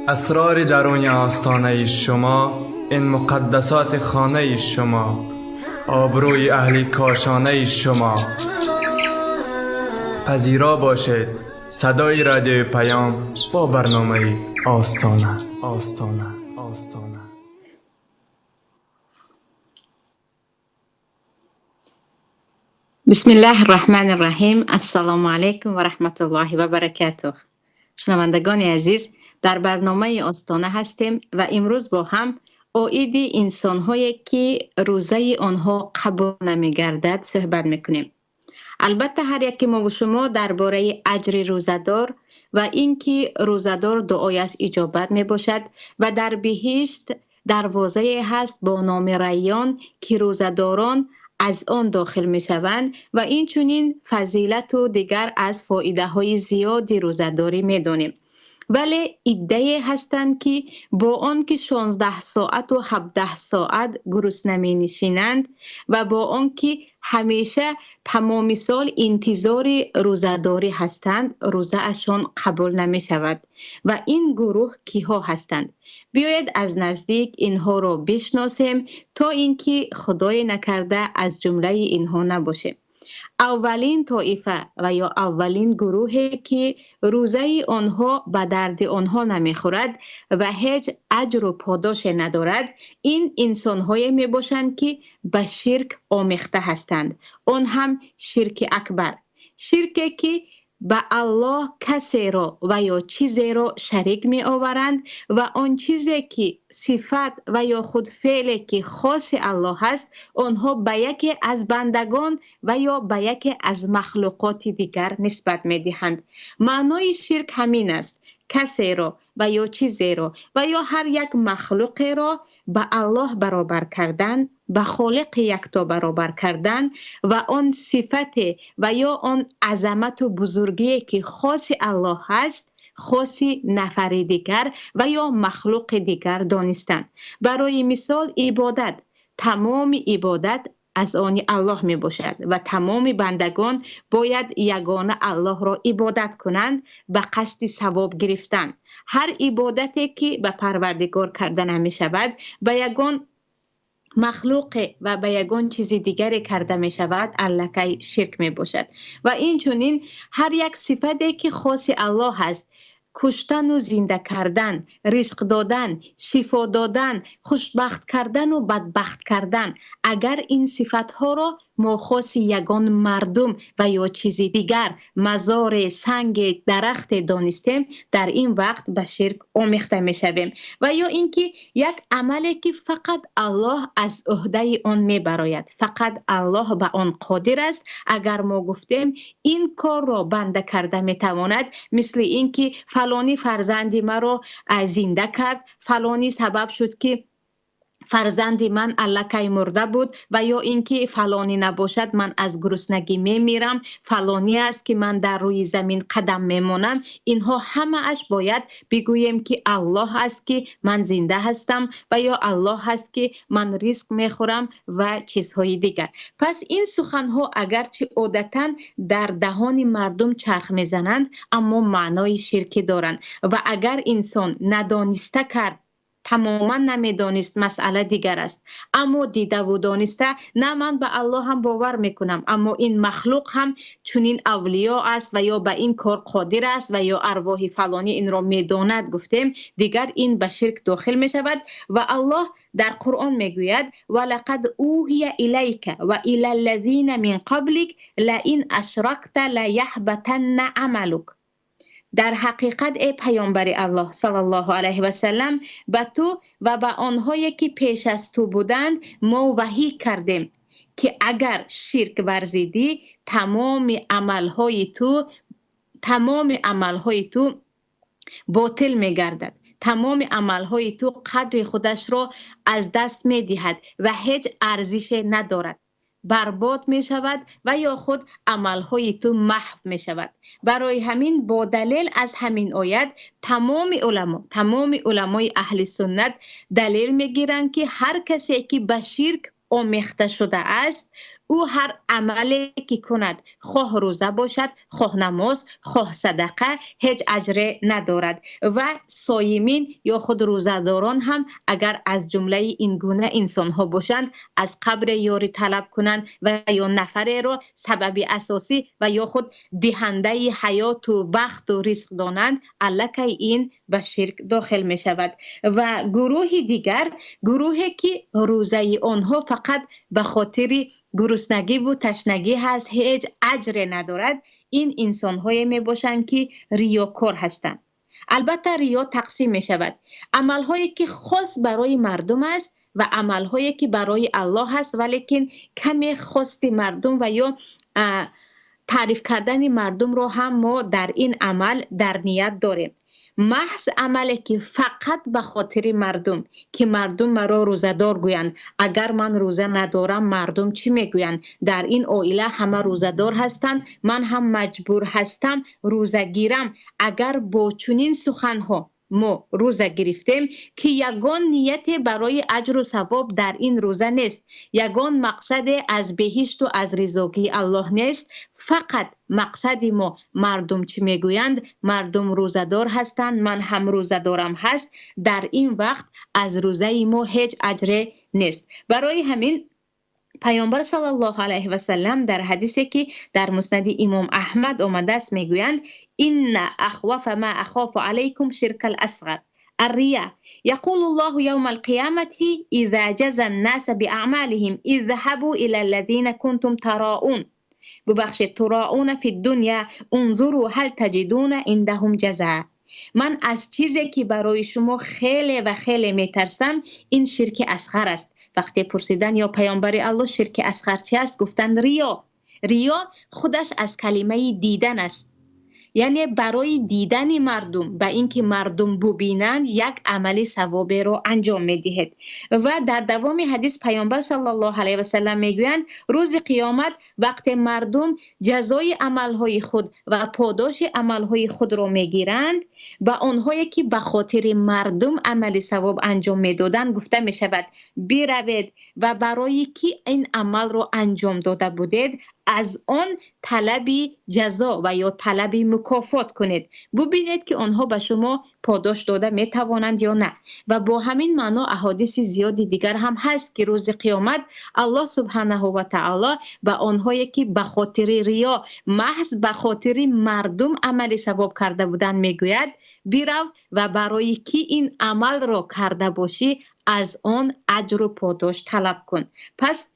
اسرار درون آستانه شما، این مقدسات خانه شما، آبروی اهل کاشانه شما. پذیرا باشید صدای رادیو پیام با برنامه آستانه. آستانه. Остона. بسم الله الرحمن الرحیم. السلام علیکم و رحمت الله و برکاته. شنوندگان عزیز، در برنامه آستانه هستیم و امروز با هم عاید انسان‌هایی که روزه آنها قبول نمی‌گردد صحبت می‌کنیم. البته هر یکی ما و شما درباره اجر روزه‌دار و اینکه روزه‌دار دعایش اجابت می‌باشد و در بهشت دروازه هست با نام ریان که روزه‌داران از آن داخل می‌شوند و این چنین فضیلت و دیگر از فایده‌های زیادی روزه‌داری می‌دانیم. ولی عده‌ای هستند که با آنکه 16 ساعت و 17 ساعت گرسنه می‌نشینند و با آنکه همیشه تمام سال انتظار روزه‌داری هستند، روزه‌شان قبول نمی‌شود. و این گروه کیها هستند؟ بیایید از نزدیک اینها را بشناسیم تا اینکه خدای نکرده از جمله اینها نباشیم. اولین طایفه و یا اولین گروهی که روزه آنها به درد آنها نمیخورد و هیچ اجر و پاداش ندارد، این انسان‌های میباشند که به شرک آمیخته هستند، آن هم شرک اکبر، شرکی که به الله کسی را و یا چیزی را شریک می آورند و آن چیزی که صفت و یا خود فعلی که خاص الله است، آنها به یکی از بندگان و یا به یکی از مخلوقات دیگر نسبت می دهند. معنای شرک همین است: کسی را و یا چیزی را و یا هر یک مخلوق را به الله برابر کردن، به خالق یکتا برابر کردن و آن صفت و یا آن عظمت و بزرگی که خاص الله هست، خاص نفر دیگر و یا مخلوق دیگر دانستن. برای مثال عبادت، تمام عبادت از آن الله می باشد و تمام بندگان باید یگانه الله را عبادت کنند به قصد ثواب گرفتن. هر عبادتی که به پروردگار کرده نمی شود، به یگان مخلوق و به یگان چیز دیگری کرده می شود، الکی شرک می باشد. و این چنین هر یک صفتی که خاص الله است، کشتن و زنده کردن، رزق دادن، شفا دادن، خوشبخت کردن و بدبخت کردن، اگر این صفتها را ما خاص یگان مردم و یا چیز دیگر، مزار، سنگ، درخت دانستیم، در این وقت به شرک آمیخته میشویم. و یا اینکه یک عملی که فقط الله از عهده آن میبراید، فقط الله به آن قادر است، اگر ما گفتیم این کار را بنده کرده میتواند، مثل اینکه فلانی فرزندی مرا زنده کرد، فلانی سبب شد که فرزند من الکی مرده بود، و یا اینکه فلانی نباشد من از گرسنگی میمیرم، فلانی است که من در روی زمین قدم میمانم، اینها همه اش باید بگوییم که الله است که من زنده هستم و یا الله است که من رزق میخورم و چیزهای دیگر. پس این سخنها اگرچه عادتا در دهان مردم چرخ میزنند، اما معنای شرکی دارند و اگر انسان ندانسته کرد، تماما نمیدانست، مسئله دیگر است، اما دیده و دانسته، نه من به الله هم باور میکنم، اما این مخلوق هم چنین اولیا است و یا به این کار قادر است و یا ارواح فلانی این را میداند، گفتیم دیگر این به شرک داخل میشود. و الله در قرآن میگوید ولقد اوحی الیک و الی الذین من قبلک لئن اشرکت لیحبطن عملک. در حقیقت ای پیامبر الله صلی الله علیه و سلم، به تو و به آنهایی که پیش از تو بودند ما وحی کردیم که اگر شرک ورزیدی تمام عملهای تو باطل میگردد، تمام عملهای تو قدر خودش را از دست میدهد و هیچ ارزش ندارد، برباد می شود و یا خود عملهای تو محو می شود. برای همین با دلیل از همین آیت تمام علمای اهل سنت دلیل می گیرند که هر کسی که به شرک آمیخته شده است، Ӯ ҳар амале ки кунад, хоҳ рӯза бошад, хоҳ намоз, хоҳ садақа, ҳеҷ аҷре надорад. Ва соимин ё худ рӯзадорон ҳам агар аз ҷумлаи ин гуна инсонҳо бошанд, аз қабр ёрӣ талаб кунанд ва ё нафареро сабаби асосӣ ва ё худ диҳандаи ҳаёт ва бахт ва ризқ донанд, аллакай ин ба ширк дохил мешавад. Ва гурӯҳи дигар, гурӯҳе ки рӯзаи онҳо фақат ба хотири гуруснагӣ ва ташнагӣ ҳаст, ҳеҷ аҷре надорад, ин инсонҳое мебошанд ки риёкор ҳастанд. Албатта риё тақсим мешавад. Амалҳое ки хос барои мардум аст ва амалҳое ки барои Аллоҳ ҳаст, валекин каме хости мардум ва ё таъриф кардани мардумро ҳам мо дар ин амал дар ният дорем. Маҳз амале ки фақат ба хотири мардум, ки мардум маро рӯзадор гӯянд, агар ман рӯза надорам мардум чӣ мегӯянд, дар ин оила ҳама рӯзадор ҳастанд, ман ҳам маҷбур ҳастам рӯза гирам. Агар бо чунин суханҳо мо рӯза гирифтем ки ягон нияте барои аҷру савоб дар ин рӯза нест, ягон мақсаде аз беҳишту аз ризогии Аллоҳ нест, фақат мақсади мо мардум чӣ мегӯянд, мардум рӯзадор ҳастанд, ман ҳам рӯзадорам ҳаст, дар ин вақт аз рӯзаи мо ҳеҷ аҷре нест. Барои ҳамин Паёмбар саллаллоҳу алайҳи васаллам дар ҳадисе ки дар муснади имом Аҳмад омадааст мегӯянд: инна ахвафа ма ахофу алайкум ширкал асғар الرياء يقول الله يوم القيامة إذا جزى الناس بأعمالهم اذهبوا إلى الذين كنتم تراؤون ببخشید تراؤون في الدنيا انظروا هل تجدون عندهم جزاء. من از چیزی که برای شما خیلی و خیلی میترسم این شرک اصغر است. وقتی پرسیدن یا پیامبر الله شرک اصغر چی است، گفتن ریا. ریا خودش از کلمه دیدن است، یعنی برای دیدن مردم و اینکه مردم ببینند یک عمل ثوابی رو انجام میدهد. و در دوام حدیث پیامبر صلی الله علیه و سلم میگویند روز قیامت وقت مردم جزای عملهای خود و پاداش عملهای خود رو میگیرند، و آنهایی که به خاطر مردم عمل ثواب انجام میدادند گفته میشود بروید و برای کی این عمل رو انجام داده بودید از آن طلب جزا و یا طلب مکافات کنید، ببینید که آنها به شما پاداش داده میتوانند یا نه. و با همین معنا احادیث زیادی دیگر هم هست که روز قیامت الله سبحانه و تعالی به آنهایی که به خاطر ریا، محض به خاطر مردم عمل ثواب کرده بودند میگوید برو و برای کی این عمل را کرده باشی از آن اجر و پاداش طلب کن. پس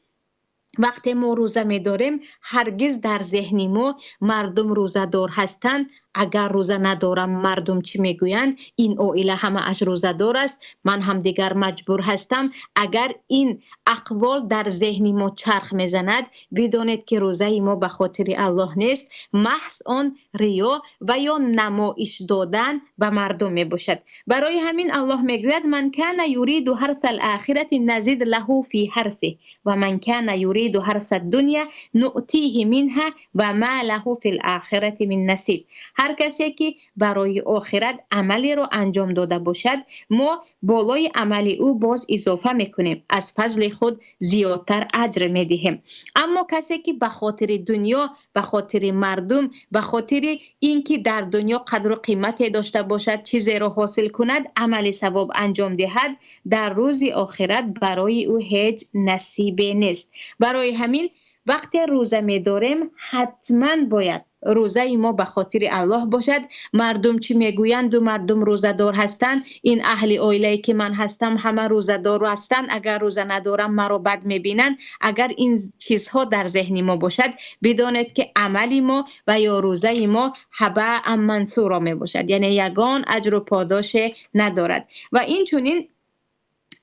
وقتی ما روزه می‌داریم هرگز در ذهن ما مردم روزه دار هستند، اگر روزه ندارم مردم چی میگویند، این عائله همه اش روزه دار است، من هم دیگر مجبور هستم. اگر این اقوال در ذهن ما چرخ میزند بدانید که روزه ما به خاطر الله نیست، محض آن ریا و یا نمایش دادن به مردم میباشد. برای همین الله میگوید من کان یرید حرث الاخرة نزید له فی حرثه و من کان یرید حرث الدنیا نؤتیه منها و ما له فی الاخرة من نصیب. هر کسی که برای آخرت عملی رو انجام داده باشد ما بالای عمل او باز اضافه میکنیم، از فضل خود زیادتر اجر میدهیم. اما کسی که به خاطر دنیا، به خاطر مردم، به خاطر اینکه در دنیا قدر و قیمت داشته باشد، چیزی رو حاصل کند، عمل ثواب انجام دهد، در روز آخرت برای او هیچ نصیبی نیست. برای همین وقتی روزه میداریم حتما باید روزه ما به خاطر الله باشد. مردم چی میگویند و مردم روزه دار هستند، این اهل عائله که من هستم همه روزه دار هستند، اگر روزه ندارم مرا بد میبینند. اگر این چیزها در ذهن ما باشد بدانید که عمل ما و یا روزه ما هباء منثورا میباشد، یعنی یگان اجر و پاداش ندارد. و این چنین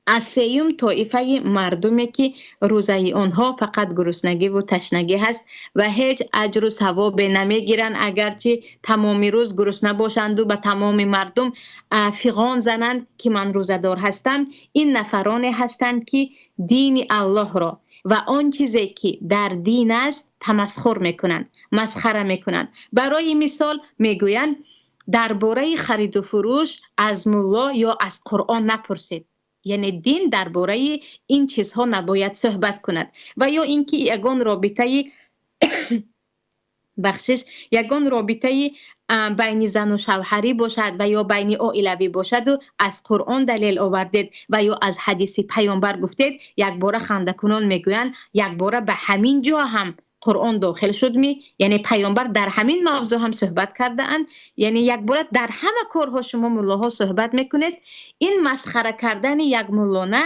از سیوم طایفه مردمی که روزه آنها فقط گرسنگی و تشنگی هست و هیچ اجر و ثواب نمیگیرند، اگرچه تمام روز گرسنه باشند و به تمام مردم فغان زنند که من روزه دار هستم، این نفران هستند که دین الله را و آن چیزی که در دین است تمسخر میکنند، مسخره میکنند. برای مثال میگویند درباره خرید و فروش از ملا یا از قرآن نپرسید. Яъне дин дар бораи ин чизҳо набояд суҳбат кунад. Ва ё ин ки ягон робитаи бахшиш, ягон робитаи байни зану шавҳарӣ бошад ва ё байни оилавӣ бошаду аз Қуръон далел овардед ва ё аз ҳадиси паёмбар гуфтед, якбора хандакунон мегӯянд, якбора ба ҳамин ҷо ҳам Қуръон дохил шуд ми? Яъне паёмбар дар ҳамин мавзӯъ ҳам суҳбат кардаанд. Яъне якбора дар ҳама корҳо шумо муллоҳо суҳбат мекунед. Ин масхара кардани як муллона,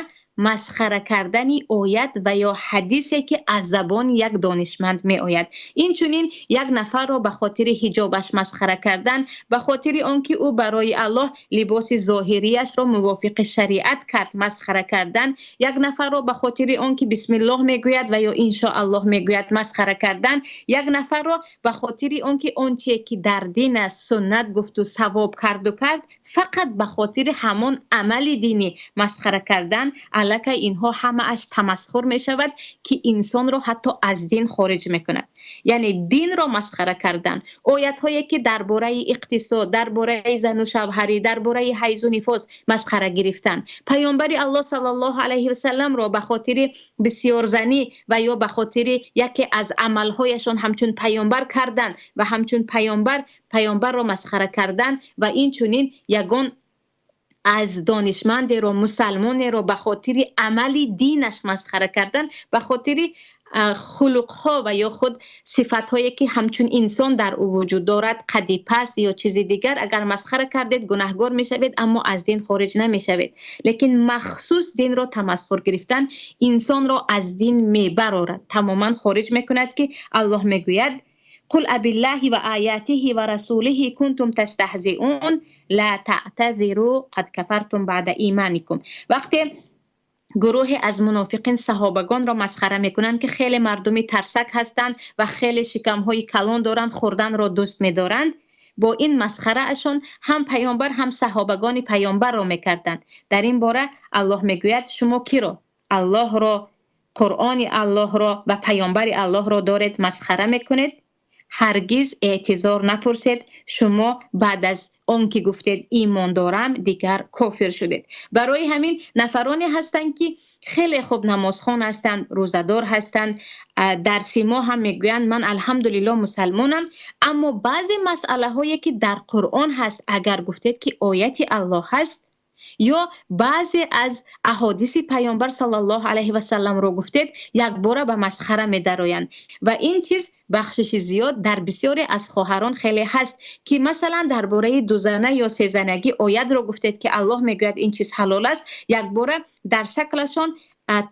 масхара кардани оят ва ё ҳадисе ки аз забони як донишманд меояд. Инчунин як нафарро ба хотири ҳиҷобаш масхара кардан, ба хотири он ки ӯ барои Аллоҳ либоси зоҳирияшро мувофиқи шариат кард масхара кардан, як нафарро ба хотири он ки бисмиллоҳ мегӯяд ва ё иншоаллоҳ мегӯяд масхара кардан, як нафарро ба хотири он ки он чие ки дар дин аст суннат гуфту савоб карду кард, фақат ба хотири ҳамон амали динӣ масхара кардан, аллакай инҳо ҳамааш тамасхур мешавад ки инсонро ҳатто аз дин хориҷ мекунад. Яъне динро масхара кардан, оятҳое ки дар бораи иқтисод, дар бораи зану шавҳарӣ, дар бораи ҳайзу нифос масхара гирифтан, паёмбари Аллоҳ саллаллоҳу алайҳи васалламро ба хотири бисёрзанӣ ва ё ба хотири яке аз амалҳояшон ҳамчун паёмбар кардан ва ҳамчун паёмбарро масхара кардан ва инчунин ягон аз донишмандеро, мусалмонеро ба хотири амали динаш масхара кардан, ба хотири хулуқҳо ва ё худ сифатҳое ки ҳамчун инсон дар ӯ вуҷуд дорад, қади паст ё чизи дигар, агар масхара кардед гунаҳгор мешавед, аммо аз дин хориҷ намешавед. Лекин махсус динро тамасхур гирифтан инсонро аз дин мебарорад, тамоман хориҷ мекунад, ки Аллоҳ мегӯяд: قل أبالله وآياته ورسوله كنتم تستهزئون لا تعتذروا قد كفرتم بعد ایمانکم. وقتی گروهی از منافقین صحابگان را مسخره میکنند که خیلی مردمی ترسک هستند و خیلی شکمهای کلان دارند، خوردن را دوست میدارند، با این مسخره اشون هم پیامبر هم صحابگان پیامبر را میکردند. در این باره الله میگوید شما کی را؟ الله را، قرآن الله را و پیامبر الله را دارید مسخره میکنید؟ هرگز اعتذار نپرسید، شما بعد از آن که گفتید ایمان دارم دیگر کافر شدید. برای همین نفرانی هستند که خیلی خوب نمازخوان هستند، روزه‌دار هستند، در سیما هم میگویند من الحمدلله مسلمانم، اما بعضی مسئله هایی که در قرآن هست اگر گفتید که آیت الله هست یا بعضی از احادیث پیامبر صلی الله علیه و سلم رو گفتید، یک باره به مسخره می‌درآیند. و این چیز بخشش زیاد در بسیاری از خواهران خیلی هست که مثلا درباره دو زنه یا سه زنگی آیت رو گفتید که الله میگوید این چیز حلال است، یک باره در شکلشان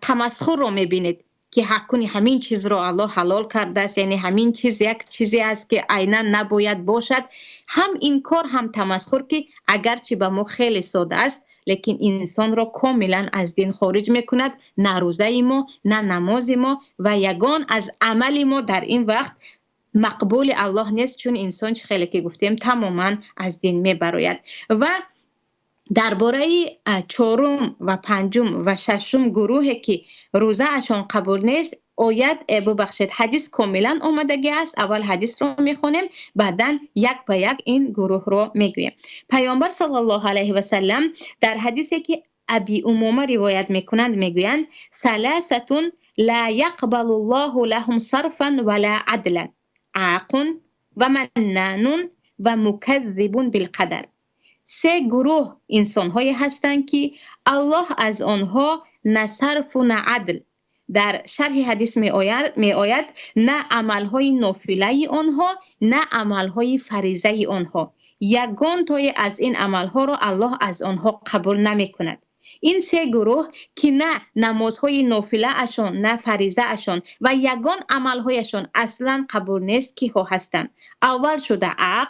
تمسخر رو میبینید که حقونی همین چیز رو الله حلال کرده است، یعنی همین چیز یک چیزی است که عینا نباید باشد. هم این کار هم تمسخر که اگرچه به ما خیلی ساده است، لیکن انسان را کاملا از دین خارج میکند. نه روزه ما، نه نماز ما و یگان از عمل ما در این وقت مقبول الله نیست، چون انسان چه خیلی که گفتیم تماما از دین میبراید. و درباره چهارم و پنجم و ششم گروه که روزه اشان قبول نیست، آیت ببخشید حدیث کاملا آمدگی است. اول حدیث رو میخونیم، بعدا یک به یک این گروه رو میگوییم. پیامبر صلی الله علیه و سلم در حدیثی که ابی امامه روایت میکنند میگویند: ثلاثه لا یقبل الله لهم صرفا ولا عدلا، عاق و منان و مکذب بالقدر. سه گروه انسان‌هایی هستند که الله از آنها نه صرف و نه عدل، در شرح حدیث می آید نه عملهای نافله آنها نه عملهای فریضه آنها، یگان تای از این عملها را الله از آنها قبول نمی کند. این سه گروه که نه نمازهای نافله اشان نه فریضه اشان و یگان عملهایشان اصلا قبول نیست، که ها هستند؟ اول شده عق،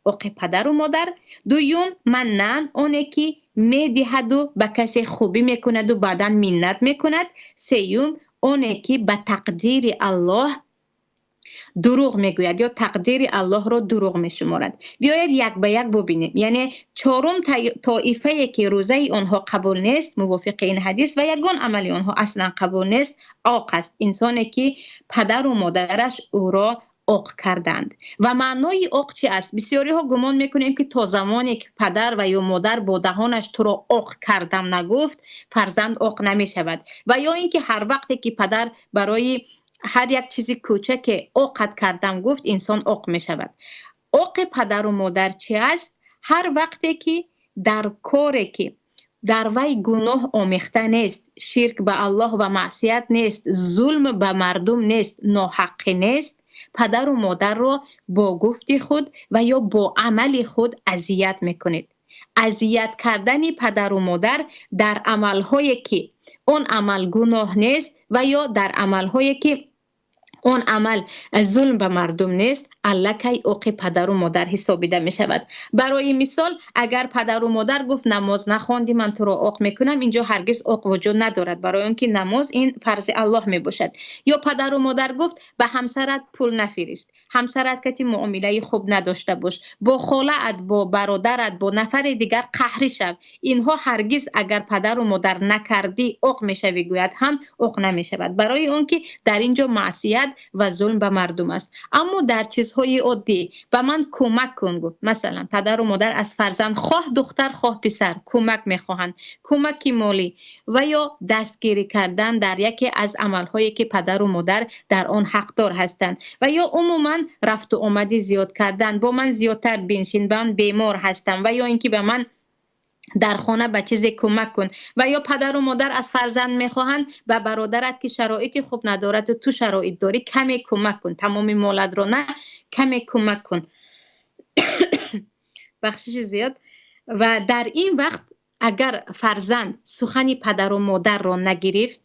عق پدر و مادر. دوم منن، آنه که میدهد و به کسی خوبی میکند و بعدا منت میکند. سیوم آنه که به تقدیر الله دروغ میگوید یا تقدیر الله را دروغ میشمارد. بیاید یک به یک ببینیم. یعنی چهارم طایفه که روزه آنها قبول نیست موافق این حدیث و یگان عمل آنها اصلا قبول نیست، عاق است، انسانی که پدر و مادرش او را Оқ карданд. Ва маънои оқ чи аст? Бисёриҳо гумон мекунем, ки то замоне ки падар ва ё модар бо даҳонаш туро оқ кардам нагуфт, фарзанд оқ намешавад. Ва ё ин ки ҳар вақте ки падар барои ҳар як чизи кӯчаке оқат кардам гуфт, инсон оқ мешавад. Оқи падару модар чи аст? Ҳар вақте ки дар коре ки дар вай гуноҳ омехта нест, ширк ба Аллоҳ ва маъсият нест, зулм ба мардум нест, ноҳаққӣ нест, падару модарро бо гуфти худ ва ё бо амали худ азият мекунед. Азият кардани падару модар дар амалҳое ки он амал гуноҳ нест ва ё дар амалҳое ки он амал зулм ба мардум нест, аллакай оқи падару модар ҳисобида мешавад. Барои мисол, агар падару модар гуфт намоз нахонди, ман туро оқ мекунам, инҷо ҳаргиз оқ вуҷуд надорад, барои он ки намоз ин фарзи Аллоҳ мебошад. Ё падару модар гуфт ба ҳамсарат пул нафирист, ҳамсарат кати муомилаи хуб надошта бош, бо холаат, бо бародарат, бо нафари дигар қаҳрӣ шав. Инҳо ҳаргиз агар падару модар накардӣ оқ мешавӣ гӯяд ҳам оқ намешавад, барои он ки дар инҷо маъсият ва зулм ба мардум аст. Аммо дар чизҳои оддӣ ба ман кӯмак кун гуфт, масалан падару модар аз фарзанд хоҳ духтар хоҳ писар кӯмак мехоҳанд, кӯмаки молӣ ва ё дастгирӣ кардан дар яке аз амалҳое ки падару модар дар он ҳақдор ҳастанд, ва ё умуман рафту омади зиёд кардан, бо ман зиёдтар биншин, ман бемор ҳастам, ва ё ин ки ба ман дар хона ба чизе кӯмак кун. Ва ё падару модар аз фарзанд мехоҳанд ба бародарат ки шароити хуб надорад ва ту шароит дорӣ каме кӯмак кун, тамоми молатро на, каме кӯмак кун. Бахшиши зиёд. Ва дар ин вақт агар фарзанд сухани падару модарро нагирифт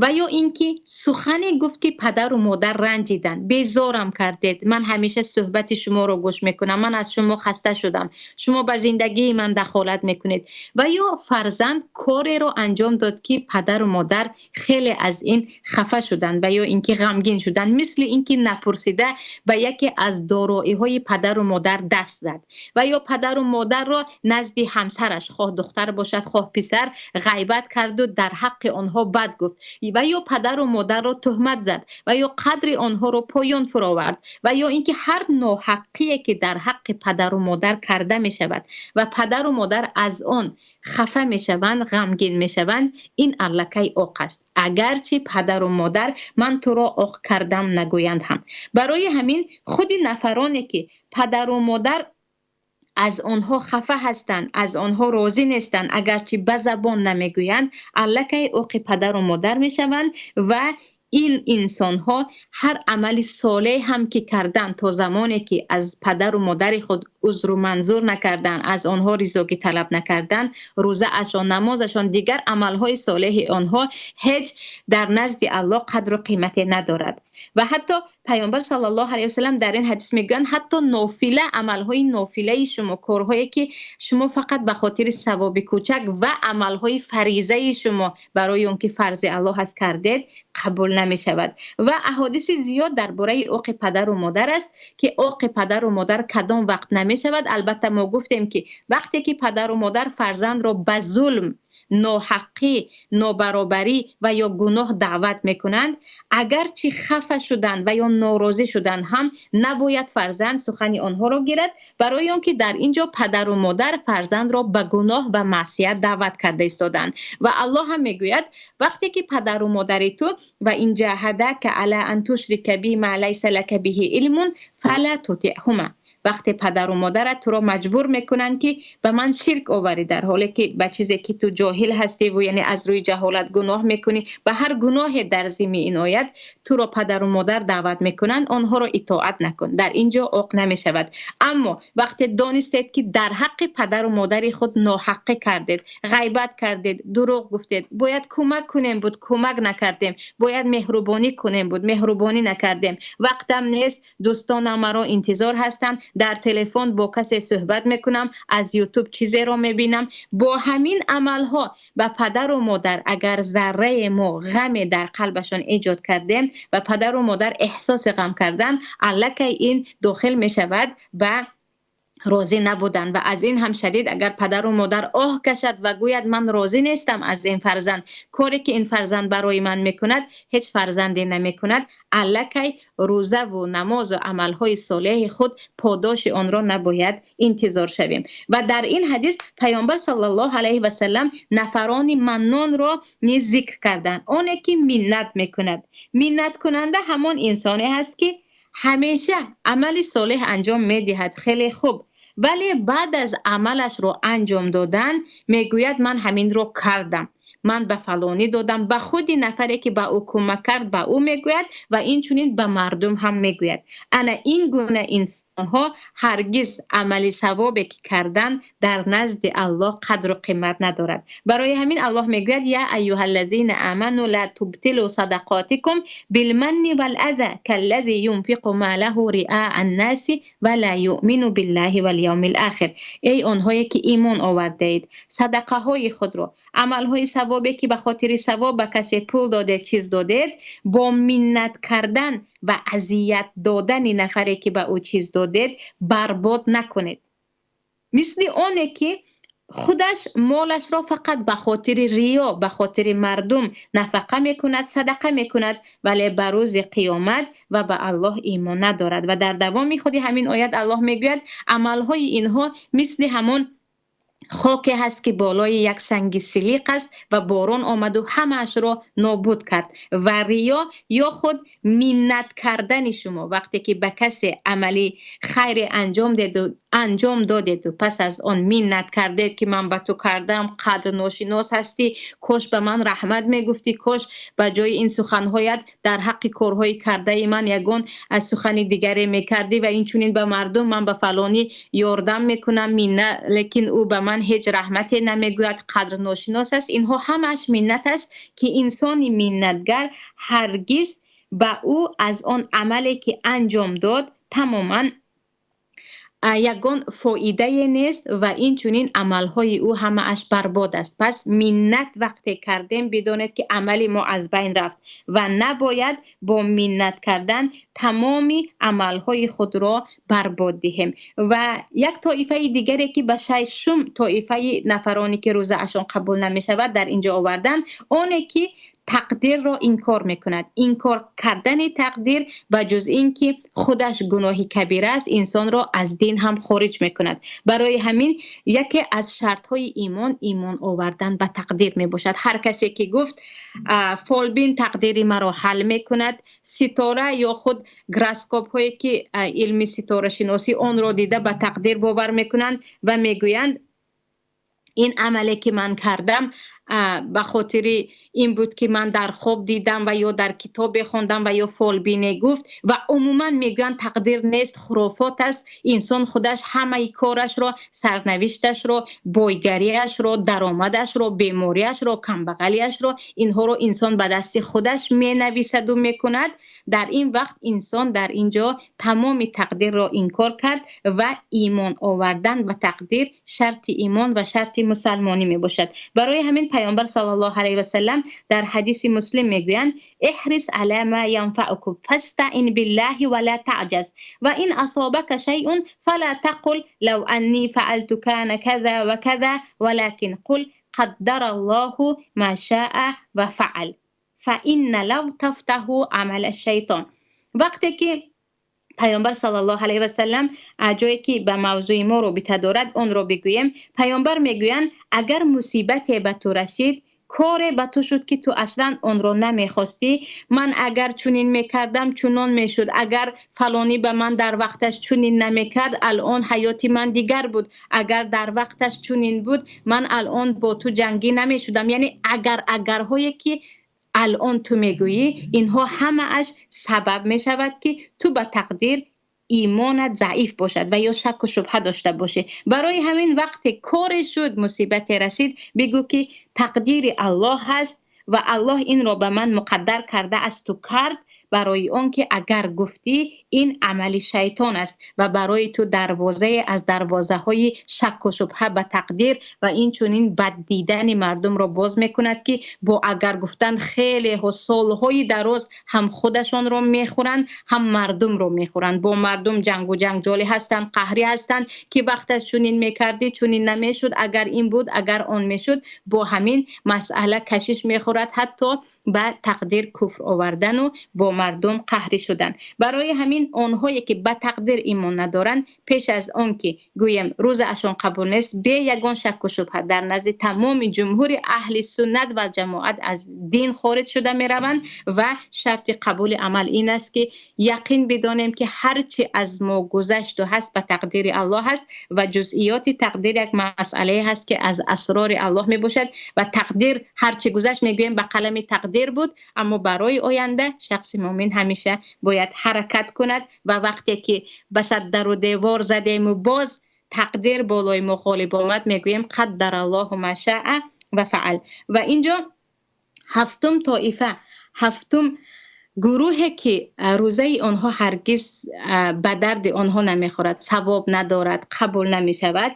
ва ё ин ки сухане гуфт ки падару модар ранҷиданд, безорам кардед, ман ҳамеша суҳбати шуморо гӯш мекунам, ман аз шумо хаста шудам, шумо ба зиндагии ман дахолат мекунед, ва ё фарзанд кореро анҷом дод ки падару модар хеле аз ин хафа шуданд ва ё ин ки ғамгин шуданд, мисли ин ки напурсида ба яке аз дороиҳои падару модар даст зад, ва ё падару модарро назди ҳамсараш, хоҳ духтар бошад хоҳ писар, ғайбат карду дар ҳаққи онҳо бад гуфт, ва ё падару модарро туҳмат зад, ва ё қадри онҳоро поён фуровард, ва ё ин ки ҳар ноҳаққие ки дар ҳаққи падару модар карда мешавад ва падару модар аз он хафа мешаванд, ғамгин мешаванд, ин аллакай оқ аст, агарчи падару модар ман туро оқ кардам нагӯянд ҳам. Барои ҳамин худи нафароне ки падару модар аз онҳо хафа ҳастанд, аз онҳо розӣ нестанд, агарчи ба забон намегӯянд, аллакай оқи падару модар мешаванд. Ва ин инсонҳо ҳар амали солеҳ ҳам ки карданд, то замоне ки аз падару модари худ узру манзур накарданд, аз онҳо ризогӣ талаб накарданд, рӯзаашон, намозашон, дигар амалҳои солеҳи онҳо ҳеҷ дар назди Аллоҳ қадру қимате надорад. Ва ҳатто Пайғамбар саллаллоҳу алайҳи васаллам дар ин ҳадис мегӯянд, ҳатто нофила, амалҳои нофилаи шумо, корҳое ки шумо фақат ба хотири савоби кӯчак ва амалҳои фаризаи шумо барои он ки фарзи Аллоҳ аст кардед, қабул намешавад. Ва аҳодиси зиёд дар бораи оқи падару модар аст ки оқи падару модар кадом вақт намешавад. Албатта мо гуфтем ки вақте ки падару модар фарзандро ба зулм, ноҳаққӣ, нобаробарӣ ва ё гуноҳ даъват мекунанд, агарчи хафа шуданд ва ё норозӣ шуданд ҳам набояд фарзанд сухани онҳоро гирад, барои он ки дар ин ҷо падару модар фарзандро ба гуноҳ ва маъсият даъват карда истоданд. Ва Аллоҳ ҳам мегӯяд вақте ки падару модари ту ва ин ҷаҳадака ала ан тушрика би ма лайса лака биҳи илмун фала тутиъҳума, вақте падару модарат туро маҷбур мекунанд ки ба ман ширк оварӣ, дар ҳоле ки ба чизе ки ту ҷоҳил ҳастӣ ва яъне аз рӯи ҷаҳолат гуноҳ мекунӣ, ба ҳар гуноҳе дар зимми ин оят туро падару модар даъват мекунанд, онҳоро итоат накун, дар ин ҷо оқ намешавад. Аммо вақте донистед ки дар ҳаққи падару модари худ ноҳаққӣ кардед, ғайбат кардед, дурӯғ гуфтед, бояд кӯмак кунем буд, кӯмак накардем, бояд меҳрубонӣ кунем буд, меҳрубонӣ накардем, вақтам нест, дӯстонам маро интизор ҳастанд, дар телефон бо касе суҳбат мекунам, аз ютуб чизеро мебинам, бо ҳамин амалҳо ба падару модар агар зарраи мо ғаме дар қалбашон эҷод кардем ва падару модар эҳсоси ғам кардан, аллакай ин дохил мешавад ба розӣ набуданд ва аз ин ҳам шадид агар падару модар оҳ кашад ва гӯяд ман розӣ нестам аз ин фарзанд, коре ки ин фарзанд барои ман мекунад ҳеҷ фарзанде намекунад, аллакай рӯзаву намозу амалҳои солеҳи худ подоши онро набояд интизор шавем. Ва дар ин ҳадис Паёмбар саллаллоҳу алайҳи васаллам нафарони маннонро низ зикр карданд. Оне ки миннат мекунад. Миннаткунанда ҳамон инсоне ҳаст ки ҳамеша амали солеҳ анҷом медиҳад, хеле хуб, вале баъд аз амалашро анҷом додан мегӯяд ман ҳаминро кардам, ман ба фалонӣ додам, ба худи нафаре ки ба ӯ кӯмак кард ба ӯ мегӯяд ва инчунин ба мардум ҳам мегӯяд. Ана ин гуна инсонҳо ҳаргиз амали савобе ки кардан дар назди Аллоҳ қадру қимат надорад. Барои ҳамин Аллоҳ мегӯяд: я айюҳаллазина аману ла тубтилу садақотикум билманни вал-аза каллази юнфиқу малаҳу риаа аннаси ва ла юъмину биллаҳи вал явмил охир. Эй онҳое ки имон овардаед, садақаҳои худро, амалҳои савобе ки ба хотири савоб ба касе пул додед, чиз додед, бо миннат кардан ва азият додани нафаре ки ба ӯ чиз додед барбод накунед. Мисли оне ки худаш молашро фақат ба хотири риё, ба хотири мардум нафақа мекунад, садақа мекунад, вале ба рӯзи қиёмат ва ба Аллоҳ имон надорад. Ва дар давоми худи ҳамин оят Аллоҳ мегӯяд амалҳои инҳо мисли ҳамон хоке ҳаст ки болои як санги силиқ аст ва борон омаду ҳамаашро нобуд кард. Ва риё ё худ миннат кардани шумо вақте ки ба касе амали хайре анҷом додеду пас аз он миннат кардед ки ман ба ту кардам, қадр ношинос ҳастӣ, кош ба ман раҳмат мегуфтӣ, кош ба ҷои ин суханҳоят дар ҳаққи корҳои кардаи ман ягон аз сухани дигаре мекардӣ ва инчунин ба мардум ман ба фалонӣ ёрдам мекунам, миннат, лекин ӯ ба ман ҳеҷ раҳмате намегӯяд, қадр ношинос аст. Инҳо ҳамааш миннат аст ки инсони миннатгар ҳаргиз ба ӯ аз он амале ки анҷом дод тамоман ягон фоидае нест ва инчунин амалҳои ӯ ҳамааш барбод аст. Пас миннат вақте кардем бидонед ки амали мо аз байн рафт ва набояд бо миннат кардан тамоми амалҳои худро барбод диҳем. Ва як тоифаи дигаре ки ба шашум тоифаи нафароне ки рӯзаашон қабул намешавад дар инҷо овардан, оне ки тақдирро инкор мекунад. Инкор кардани тақдир ба ҷуз ин ки худаш гуноҳи кабира аст, инсонро аз дин ҳам хориҷ мекунад. Барои ҳамин яке аз шартҳои имон, имон овардан ба тақдир мебошад. Ҳар касе ки гуфт фолбин тақдири маро ҳал мекунад, ситора ё худ гороскопҳое ки илми ситорашиносӣ онро дида ба тақдир бовар мекунанд ва мегӯянд ин амале ки ман кардам ба хотири ин буд ки ман дар хоб дидам ва ё дар китобе хондам ва ё фолбине гуфт, ва умуман мегӯянд тақдир нест, хурофот аст, инсон худаш ҳамаи корашро, сарнавишташро, бойгариашро, даромадашро, бемориашро, камбағалиашро, инҳоро инсон ба дасти худаш менависаду мекунад. Дар ин вақт инсон дар ин ҷо тамоми тақдирро инкор кард ва имон овардан ба тақдир шарти имон ва шарти мусалмонӣ мебошад. Барои ҳамин Паёмбар саллаллоҳу алайҳи васаллам дар ҳадиси Муслим мегӯянд: احرص على ما ينفعك فاستعن بالله ولا تعجز وإن أصابك شيء فلا تقل لو أني فعلت كان كذا وكذا ولكن قل قدر الله ما شاء وفعل فإن لو تفتح عمل الشیطان. وقتی که پیامبر صلی الله علیه و سلم جایی که به موضوع ما رابطه دارد آن را بگویم، پیامبر میگویند اگر مصیبت به تو رسید، کاری به تو شد که تو اصلا آن را نمیخواستی، من اگر چنین میکردم چنان میشد، اگر فلانی به من در وقتش چنین نمیکرد الان حیات من دیگر بود، اگر در وقتش چنین بود من الان با تو جنگی نمیشدم. یعنی اگر اگرهایی که الان تو میگویی اینها همه اش سبب میشود که تو به تقدیر ایمانت ضعیف باشد و یا شک و شبهه داشته باشی. برای همین وقت کار شد، مصیبت رسید، بگو که تقدیر الله هست و الله این را به من مقدر کرده است و کرد، Барои он ки агар гуфтӣ, ин амали шайтон аст ва барои ту дарвозае аз дарвозаҳои шакку шубҳа ба тақдир ва инчунин бад дидани мардумро боз мекунад, ки бо агар гуфтан хеле солҳои дароз ҳам худашонро мехӯранд, ҳам мардумро мехӯранд. Бо мардум ҷангу ҷанҷолӣ ҳастанд, қаҳрӣ ҳастанд, ки вақташ чунин мекардӣ, чунин намешуд, агар ин буд, агар он мешуд. Бо ҳамин масъала кашиш мехӯрад ҳатто ба тақдир куфр овардану бо мардум қаҳрӣ шудан. Барои ҳамин онҳое ки ба тақдир имон надоранд, пеш аз он ки гӯем рӯзаашон қабул нест, бе ягон шакку шубҳа дар назди тамоми ҷумҳури аҳли суннат ва ҷамоат аз дин хориҷ шуда мераванд. Ва шарти қабули амал ин аст, ки яқин бидонем, ки ҳар чи аз мо гузашту ҳаст, ба тақдири Аллоҳ аст ва ҷузъиёти тақдир як масъалае ҳаст, ки аз асрори Аллоҳ мебошад ва тақдир ҳар чи гузашт, мегӯем, ба қалами тақдир буд. Аммо барои оянда шахси мӯмин ҳамеша бояд ҳаракат кунад ва вақте ки ба сад дару девор задему боз тақдир болои мо ғолиб омад, мегӯем: қаддараллоҳу ма шаа ва фаал. Ва инҷо ҳафтум тоифа, ҳафтум гурӯҳе ки рӯзаи онҳо ҳаргиз ба дарди онҳо намехӯрад, савоб надорад, қабул намешавад,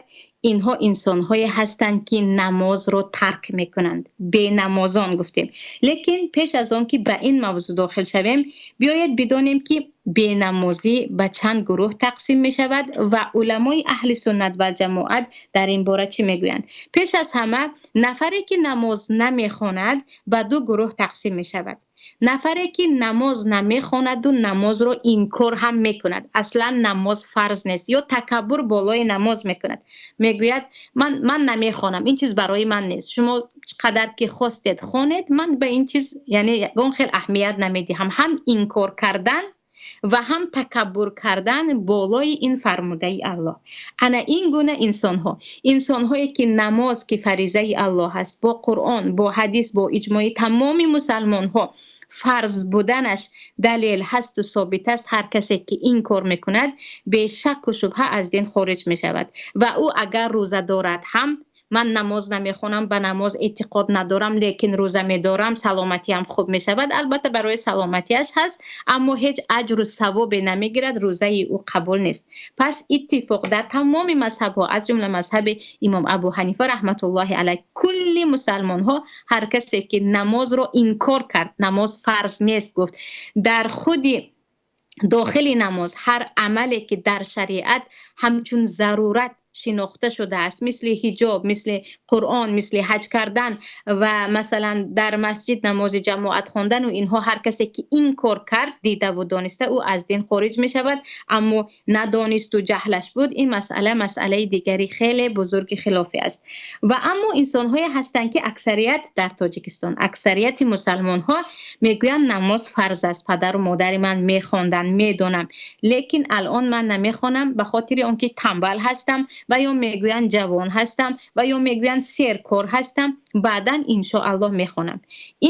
инҳо инсонҳое ҳастанд, ки намозро тарк мекунанд. Бенамозон гуфтем, лекин пеш аз он ки ба ин мавзӯъ дохил шавем, биёед бидонем, ки бенамозӣ ба чанд гурӯҳ тақсим мешавад ва уламои аҳли суннат ва ҷамоат дар ин бора чӣ мегӯянд. Пеш аз ҳама, нафаре ки намоз намехонад, ба ду гурӯҳ тақсим мешавад. Нафаре ки намоз намехонаду намозро инкор ҳам мекунад, аслан намоз фарз нест ё такаббур болои намоз мекунад, мегӯяд: Ман намехонам, ин чиз барои ман нест, шумо қадар ки хостед хонед, ман ба ин чиз яъне ягон хел аҳамият намедиҳам. Ҳам инкор кардан ва ҳам такаббур кардан болои ин фармудаи Аллоҳ. Ана ин гуна инсонҳо, инсонҳое ки намоз, ки фаризаи Аллоҳ аст, бо Қуръон, бо ҳадис, бо иҷмои тамоми мусалмонҳо фарз буданаш далел ҳасту собит аст, ҳар касе ки ин кор мекунад, бешакку шубҳа аз дин хориҷ мешавад. Ва ӯ агар рӯза дорад ҳам, ман намоз намехонам, ба намоз эътиқод надорам, лекин рӯза медорам, саломатиам хуб мешавад, албатта барои саломатиаш ҳаст, аммо ҳеҷ аҷру савобе намегирад, рӯзаи ӯ қабул нест. Пас иттифоқ дар тамоми мазҳабҳо, аз ҷумла мазҳаби имом Абу Ҳанифа раҳматуллоҳи алайҳ, кулли мусалмонҳо, ҳар касе ки намозро инкор кард, намоз фарз нест гуфт, дар худи дохили намоз ҳар амале ки дар шариат ҳамчун зарурат шинохта шудааст, мисли ҳиҷоб, мисли Қуръон, мисли ҳаҷ кардан ва масалан дар масҷид намози ҷамоат хондан ва инҳо, ҳар касе ки ин кор кард, дидаву дониста, ӯ аз дин хориҷ мешавад. Аммо надонисту ҷаҳлаш буд, ин масъала масъалаи дигари хеле бузурги хилофӣ аст. Ва аммо инсонҳое ҳастанд, ки аксарият дар Тоҷикистон, аксарияти мусалмонҳо мегӯянд: намоз фарз аст, падару модари ман мехонданд, медонам, лекин алон ман намехонам ба хотири он ки тамбал ҳастам, ва ё мегӯянд ҷавон ҳастам, ва ё мегӯянд серкор ҳастам, баъдан иншоаллоҳ мехонам.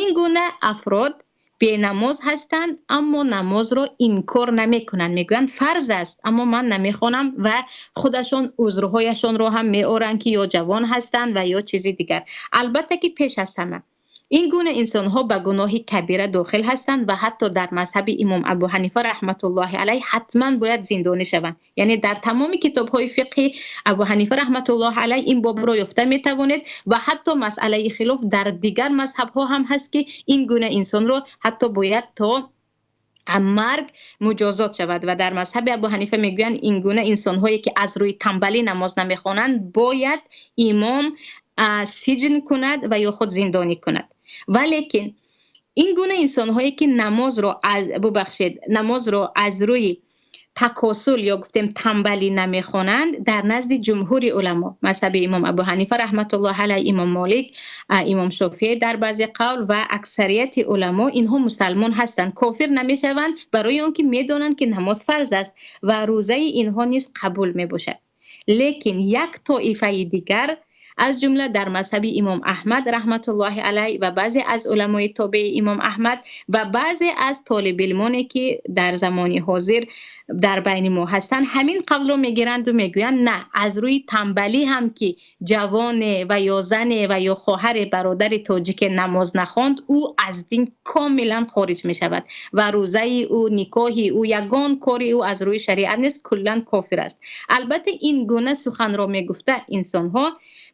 Ин гуна афрод бенамоз ҳастанд, аммо намозро инкор намекунанд, мегӯянд фарз аст, аммо ман намехонам ва худашон узрҳояшонро ҳам меоранд, ки ё ҷавон ҳастанд ва ё чизи дигар. Албатта ки пеш аз ҳама ин гуна инсонҳо ба гуноҳи кабира дохил ҳастанд ва ҳатто дар мазҳаби имом Абу Ҳанифа раҳматуллоҳи алайҳ ҳатман бояд зиндонӣ шаванд. Яъне дар тамоми китобҳои фиқҳи Абу Ҳанифа раҳматуллоҳи алайҳ ин бобро ёфта метавонед ва ҳатто масъалаи хилоф дар дигар мазҳабҳо ҳам ҳаст, ки ин гуна инсонро ҳатто бояд то марг муҷозот шавад. Ва дар мазҳаби Абу Ҳанифа мегӯянд, ин гуна инсонҳое ки аз рӯи тамбалӣ намоз намехонанд, бояд имом сиҷн кунад ва ё худ зиндонӣ кунад. Валекин ин гуна инсонҳое ки намозро аз, бубахшед, намозро аз рӯи такосул ё гуфтем тамбалӣ намехонанд, дар назди ҷумҳури уламо, мазҳаби имом Абу Ҳанифа раҳматуллоҳи алайҳ, имом Молик, имом Шофеъ дар баъзе қавл ва аксарияти уламо, инҳо мусалмон ҳастанд, кофир намешаванд, барои он ки медонанд, ки намоз фарз аст ва рӯзаи инҳо низ қабул мебошад. Лекин як тоифаи дигар Аз ҷумла дар мазҳаби Имом Аҳмад раҳматуллоҳи алайҳ ва баъзе аз уламои тобеи Имом Аҳмад ва баъзе аз толибилмоне ки дар замони ҳозир дар байни мо ҳастанд, ҳамин қавлро мегиранд ва мегӯянд на, аз рӯи танбалӣ ҳам ки ҷавоне ва ё зане ва ё хоҳаре бародари тоҷике намоз нахонд, ӯ аз дин комилан хориҷ мешавад ва рӯзаи ӯ, никоҳи ӯ, ягон кори ӯ аз рӯи шариат нест, куллан кофир аст. Албатта ин гуна суханро мегуфта инсонҳо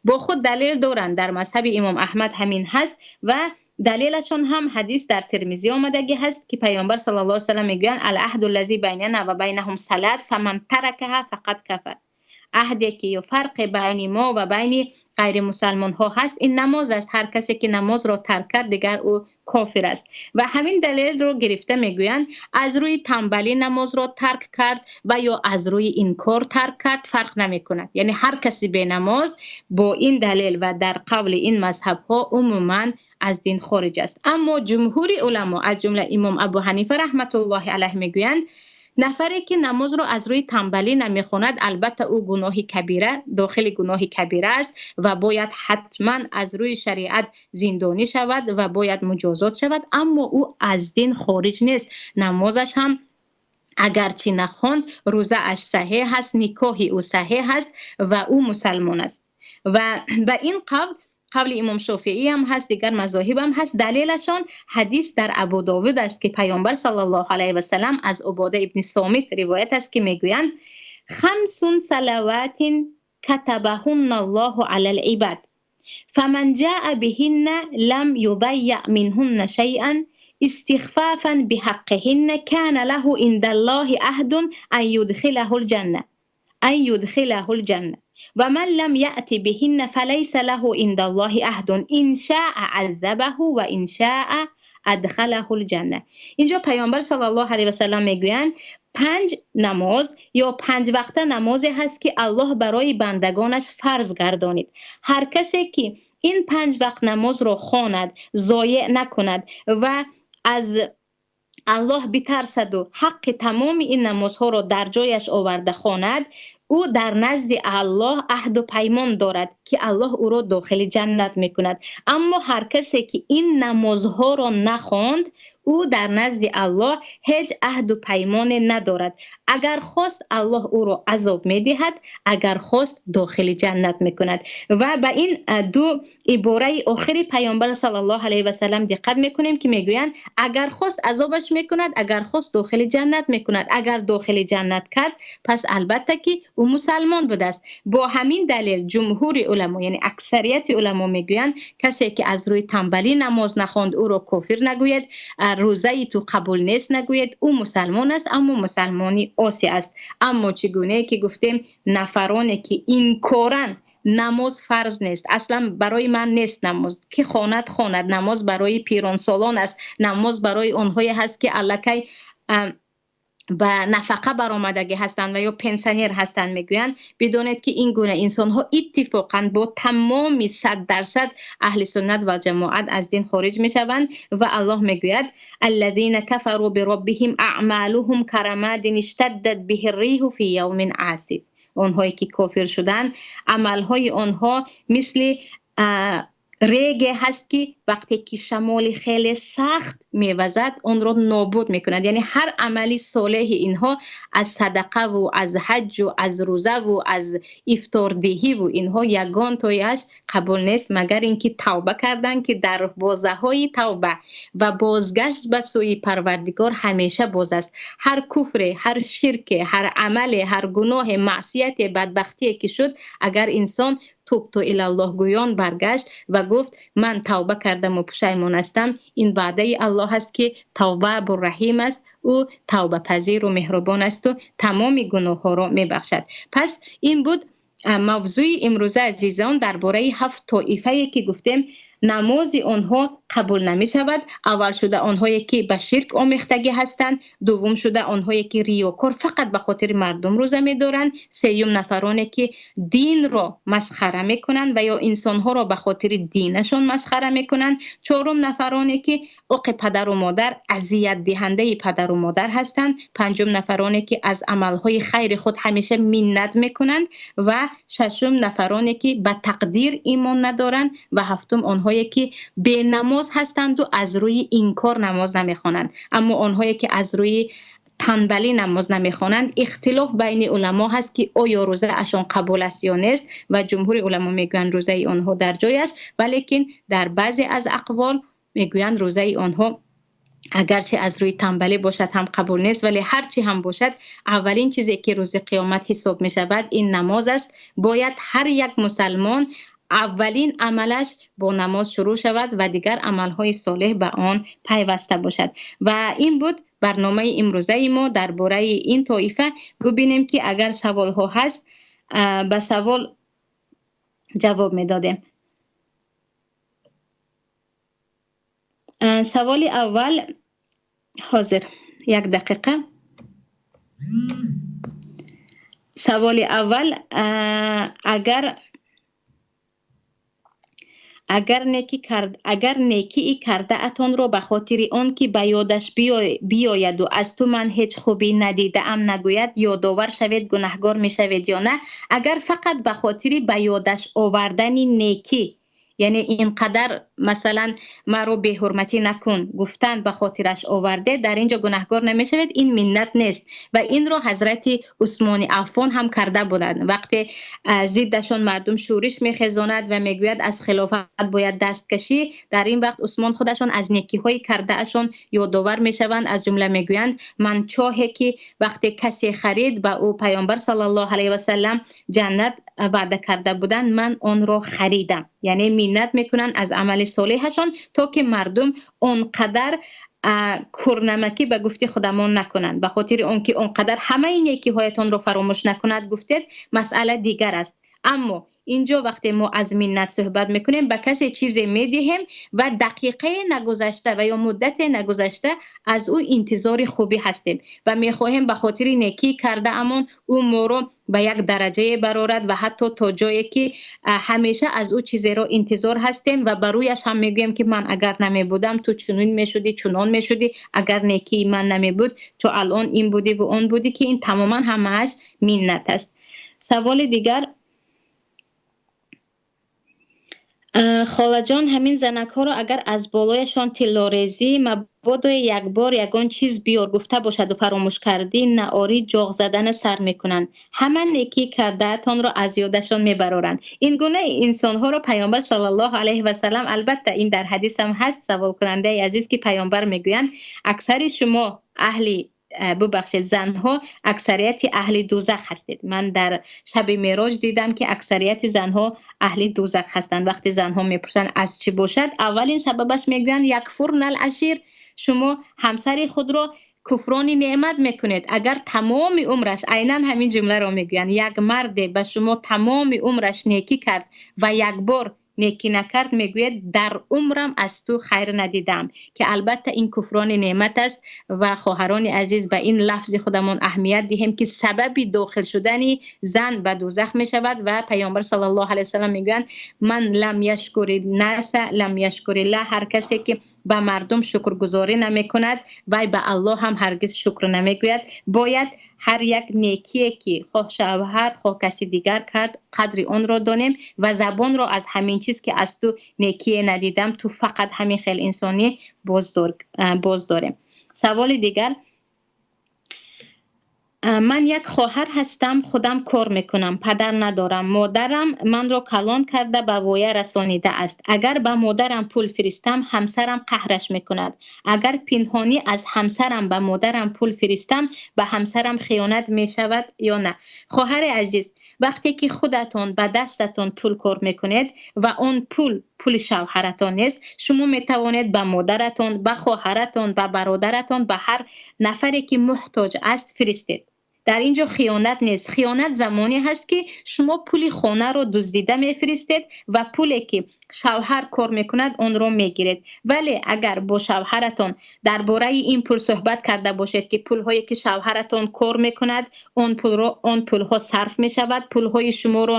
бо худ далел доранд. Дар мазҳаби Имом Аҳмад ҳамин ҳаст ва далелашон ҳам ҳадис дар Термизӣ омадагӣ ҳаст ки Паёмбар саллаллоҳу алайҳи васаллам мегӯянд: العهد الذي بيننا وبينهم الصلاة فمن تركها فقد كفر. Аҳде ки ё фарқе байни мо ва байни ғайримусалмонҳо ҳаст, ин намоз аст. Ҳар касе ки намозро тарк кард, дигар ӯ кофир аст. Ва ҳамин далелро гирифта мегӯянд аз рӯи танбалӣ намозро тарк кард ва ё аз рӯи инкор тарк кард, фарқ намекунад. Яъне ҳар каси бенамоз бо ин далел ва дар қавли ин мазҳабҳо умуман аз дин хориҷ аст. Аммо ҷумҳури уламо, аз ҷумла Имом Абу Ҳанифа раҳматуллоҳи алайҳ мегӯянд нафаре ки намозро аз рӯи танбалӣ намехонад, албатта ӯ гуноҳи кабира, дохили гуноҳи кабира аст ва бояд ҳатман аз рӯи шариат зиндонӣ шавад ва бояд муҷозот шавад, аммо ӯ аз дин хориҷ нест. Намозаш ҳам агарчи нахонд, рӯзааш саҳеҳ аст, никоҳи ӯ саҳеҳ аст ва ӯ мусалмон аст. Ва ба ин қавл қавли Имом Шофеӣ ҳам ҳаст, дигар мазоҳиб ҳам ҳаст. Далелашон ҳадис дар Абу Довуд аст ки Паёмбар саллаллоҳу алайҳи васаллам аз Убода ибни Сомит ривоят аст ки мегӯянд: خمس صلوات كتبهن الله على العباد فمن جاء بهن لم يضيع منهن شيئا استخفافا بحقهن كان له عند الله عهد أن يدخله الجنة أن يدخله الجنة ومن لم يأت بهن فليس له عند الله عهد إن شاء عذبه وإن شاء أدخله الجنة. اینجا پیامبر صلی الله علیه و سلم میگویند پنج намоз ё панҷ вақта намозе ҳаст ки Аллоҳ барои бандагонаш фарз гардонид. Ҳар касе ки ин панҷ вақт намозро хонад, зоеъ накунад ва аз Аллоҳ битарсаду ҳаққи тамоми ин намозҳоро дар ҷояш оварда хонад, ӯ дар назди Аллоҳ аҳду паймон дорад ки Аллоҳ ӯро дохили ҷаннат мекунад. Аммо ҳар касе ки ин намозҳоро нахонд, ӯ дар назди Аллоҳ ҳеҷ аҳду паймоне надорад. Агар хост, Аллоҳ ӯро азоб медиҳад, агар хост, дохили ҷаннат мекунад. Ва ба ин ду ибораи охири Паёмбар саллаллоҳу алайҳи васаллам диққат мекунем ки мегӯянд агар хост азобаш мекунад, агар хост дохили ҷаннат мекунад. Агар дохили ҷаннат кард, пас албатта ки ӯ мусалмон будааст. Бо ҳамин далел ҷумҳури уламо, яъне аксарияти уламо мегӯянд касе ки аз рӯи танбалӣ намоз нахонд, ӯро кофир нагӯяд, рӯзаи ту қабул нест нагӯяд, ӯ мусалмон аст, аммо мусалмони оси аст. Аммо чӣ гунае ки гуфтем, нафароне ки инкоранд намоз фарз нест, аслан барои ман нест намоз, ки хонад хонад, намоз барои пиронсолон аст, намоз барои онҳое ҳаст ки аллакай ба нафақа баромадагӣ ҳастанд ва ё пенсионер ҳастанд, мегӯянд бидонед ки ин гуна инсонҳо иттифоқан бо тамоми 100% аҳли суннат ва ҷамоат аз дин хориҷ мешаванд. Ва Аллоҳ мегӯяд: الذين كفروا بربهم أعمالهم كرماد اشتدت به الريح في يوم عاصف. онҳое ки кофир шуданд, амалҳои онҳо мисли реге ҳаст ки вақте ки шамоли хеле сахт мевазад, онро нобуд мекунад. Яъне ҳар амали солеҳи инҳо аз садақаву аз ҳаҷҷу аз рӯзаву аз ифтордиҳиву инҳо ягон тояш қабул нест, магар ин ки тавба кардан, ки дарвозаҳои тавба ва бозгашт ба сӯи Парвардигор ҳамеша боз аст. Ҳар куфре, ҳар ширке, ҳар амале, ҳар гуноҳе, маъсияте, бадбахтие ки шуд, агар инсон тубту илаллоҳ гӯён баргашт ва гуфт ман тавба кардам ва пушаймон ҳастам, ин ваъдаи Аллоҳ аст ки тавбабурраҳим аст, ӯ тавбапазиру меҳрубон аст ва тамоми гуноҳҳоро мебахшад. Пас ин буд мавзӯи имрӯза, азизон, дар бораи ҳафт тоифае ки гуфтем. Намози онҳо қабул намешавад. Аввал шуда онҳое ки ба ширк омехтагӣ ҳастанд, дуввум шуда онҳое ки риёкор фақат ба хотири мардум рӯза медоранд, сеюм нафароне ки динро масхара мекунанд ва ё инсонҳоро ба хотири динашон масхара мекунанд, чорум нафароне ки оқи падару модар, азиятдиҳандаи падару модар ҳастанд, панҷум нафароне ки аз амалҳои хайри худ ҳамеша миннат мекунанд ва шашум нафароне ки ба тақдир имон надоранд ва ҳафтум онҳое ки бенамоз ҳастанд ва аз рӯи инкор намоз намехонанд. Аммо онҳое ки аз рӯи танбалӣ намоз намехонанд, ихтилоф байни уламо ҳаст ки оё рӯзаашон қабул аст ё нест ва ҷумҳури уламо мегӯянд рӯзаи онҳо дар ҷояш, валекин дар баъзе аз ақвол мегӯянд рӯзаи онҳо агарчи аз рӯи танбалӣ бошад ҳам қабул нест, вале ҳарчи ҳам бошад аввалин чизе ки рӯзи қиёмат ҳисоб мешавад ин намоз аст. Бояд ҳар як мусалмон аввалин амалаш бо намоз шурӯъ шавад ва дигар амалҳои солеҳ ба он пайваста бошад. Ва ин буд барномаи имрӯзаи мо дар бораи ин тоифа. Бубинем ки агар саволҳо ҳаст, ба савол ҷавоб медодем. Саволи аввал ҳозир, як дақиқа. Саволи аввал, агар некии кардаатонро ба хотири он ки ба ёдаш биёяду аз ту ман ҳеҷ хубӣ надидаам нагӯяд, ёдовар шавед гунаҳгор мешавед ё на? Агар фақат ба хотири ба ёдаш овардани некӣ, яъне ин қадар масалан маро беҳурматӣ накун гуфтан ба хотираш оварде, дар инҷо гунаҳгор намешавед, ин миннат нест. Ва инро ҳазрати Усмони Аффон ҳам карда буданд. Вақте зиддашон мардум шӯриш мехезонад ва мегӯяд аз хилофат бояд даст кашӣ, дар ин вақт Усмон худашон аз некиҳои кардаашон ёдовар мешаванд. Аз ҷумла мегӯянд ман чоҳе ки вақте касе харид ба ӯ паёмбар саллаллоҳу алайҳи васаллам ҷаннат ваъда карда буданд, ман онро харидам. Яъне миннат мекунанд аз амали солеҳашон то ки мардум он қадар курнамакӣ ба гуфти худамон накунанд. Ба хотири он ки он қадар ҳамаи некиҳоятонро фаромӯш накунад гуфтед, масъала дигар аст. Аммо инҷо вақте мо аз миннат суҳбат мекунем, ба касе чизе медиҳем ва дақиқае нагузашта ва ё муддате нагузашта аз ӯ интизори хубӣ ҳастем ва мехоҳем ба хотири некӣ кардаамон ӯ моро ба як дараҷае барорад ва ҳатто то ҷое ки ҳамеша аз ӯ чизеро интизор ҳастем ва ба рӯяш ҳам мегӯем ки ман агар намебудам ту чунин мешудӣ, чунон мешудӣ, агар некии ман намебуд ту алон ин будӣ ва он будӣ, ки ин тамоман ҳамааш миннат аст. Саволи дигар, холаҷон, ҳамин занакҳоро агар аз болояшон тиллорезӣ мабодо як бор ягон чиз биёр гуфта бошаду фаромӯш кардӣ, наорӣ ҷоғ задана сар мекунанд. Ҳама некӣ кардаатонро аз ёдашон мебароранд. Ин гуна инсонҳоро паёмбар саллаллоҳу алайҳи васаллам, албатта ин дар ҳадис ҳам ҳаст, саволкунандаи азиз, ки паёмбар мегӯянд аксари шумо аҳли, бубахшед, занҳо аксарияти аҳли дӯзах ҳастед. Ман дар шаби мероҷ дидам ки аксарияти занҳо аҳли дӯзах ҳастанд. Вақте занҳо мепурсанд аз чӣ бошад, аввалин сабабаш мегӯянд якфурнал ашир, шумо ҳамсари худро куфрони неъмат мекунед. Агар тамоми умраш, айнан ҳамин ҷумларо мегӯянд, як марде ба шумо тамоми умраш некӣ кард ва як бор некӣ накард, мегӯяд дар умрам аз ту хайр надидам, ки албатта ин куфрони неъмат аст. Ва хоҳарони азиз, ба ин лафзи худамон аҳамият диҳем ки сабаби дохил шудани зан ба дӯзах мешавад. Ва паёмбар саллаллоҳу алайҳи васаллам мегӯянд ман лам яшкури наса лам яшкури ла, ҳар касе ки ба мардум шукргузорӣ намекунад вай ба Аллоҳ ҳам ҳаргиз шукр намегӯяд. Бояд ҳар як некие ки хоҳ шавҳар хоҳ каси дигар кард қадри онро донем ва забонро аз ҳамин чиз ки аз ту некие надидам, ту фақат ҳамин хел инсонӣ боз дорем. Саволи дигар, ман як хоҳар ҳастам, худам кор мекунам, падар надорам, модарам манро калон карда ба воя расонидааст. Агар ба модарам пул фиристам, ҳамсарам қаҳраш мекунад. Агар пинҳонӣ аз ҳамсарам ба модарам пул фиристам, ба ҳамсарам хиёнат мешавад ё на? Хоҳари азиз, вақте ки худатон ба дастатон пул кор мекунед ва он пул пули шавҳаратон нест, шумо метавонед ба модаратон, ба хоҳаратон, ба бародаратон, ба ҳар нафаре ки муҳтоҷ аст фиристед. Дар ин ҷо хиёнат нест. Хиёнат замоне ҳаст, ки шумо пули хонаро дуздида мефиристед ва пуле ки шавҳар кор мекунад, онро мегиред. Вале агар бо шавҳаратон дар бораи ин пул суҳбат карда бошед, ки пулҳое ки шавҳаратон кор мекунад, он пулро, он пулҳо сарф мешавад, пулҳои шуморо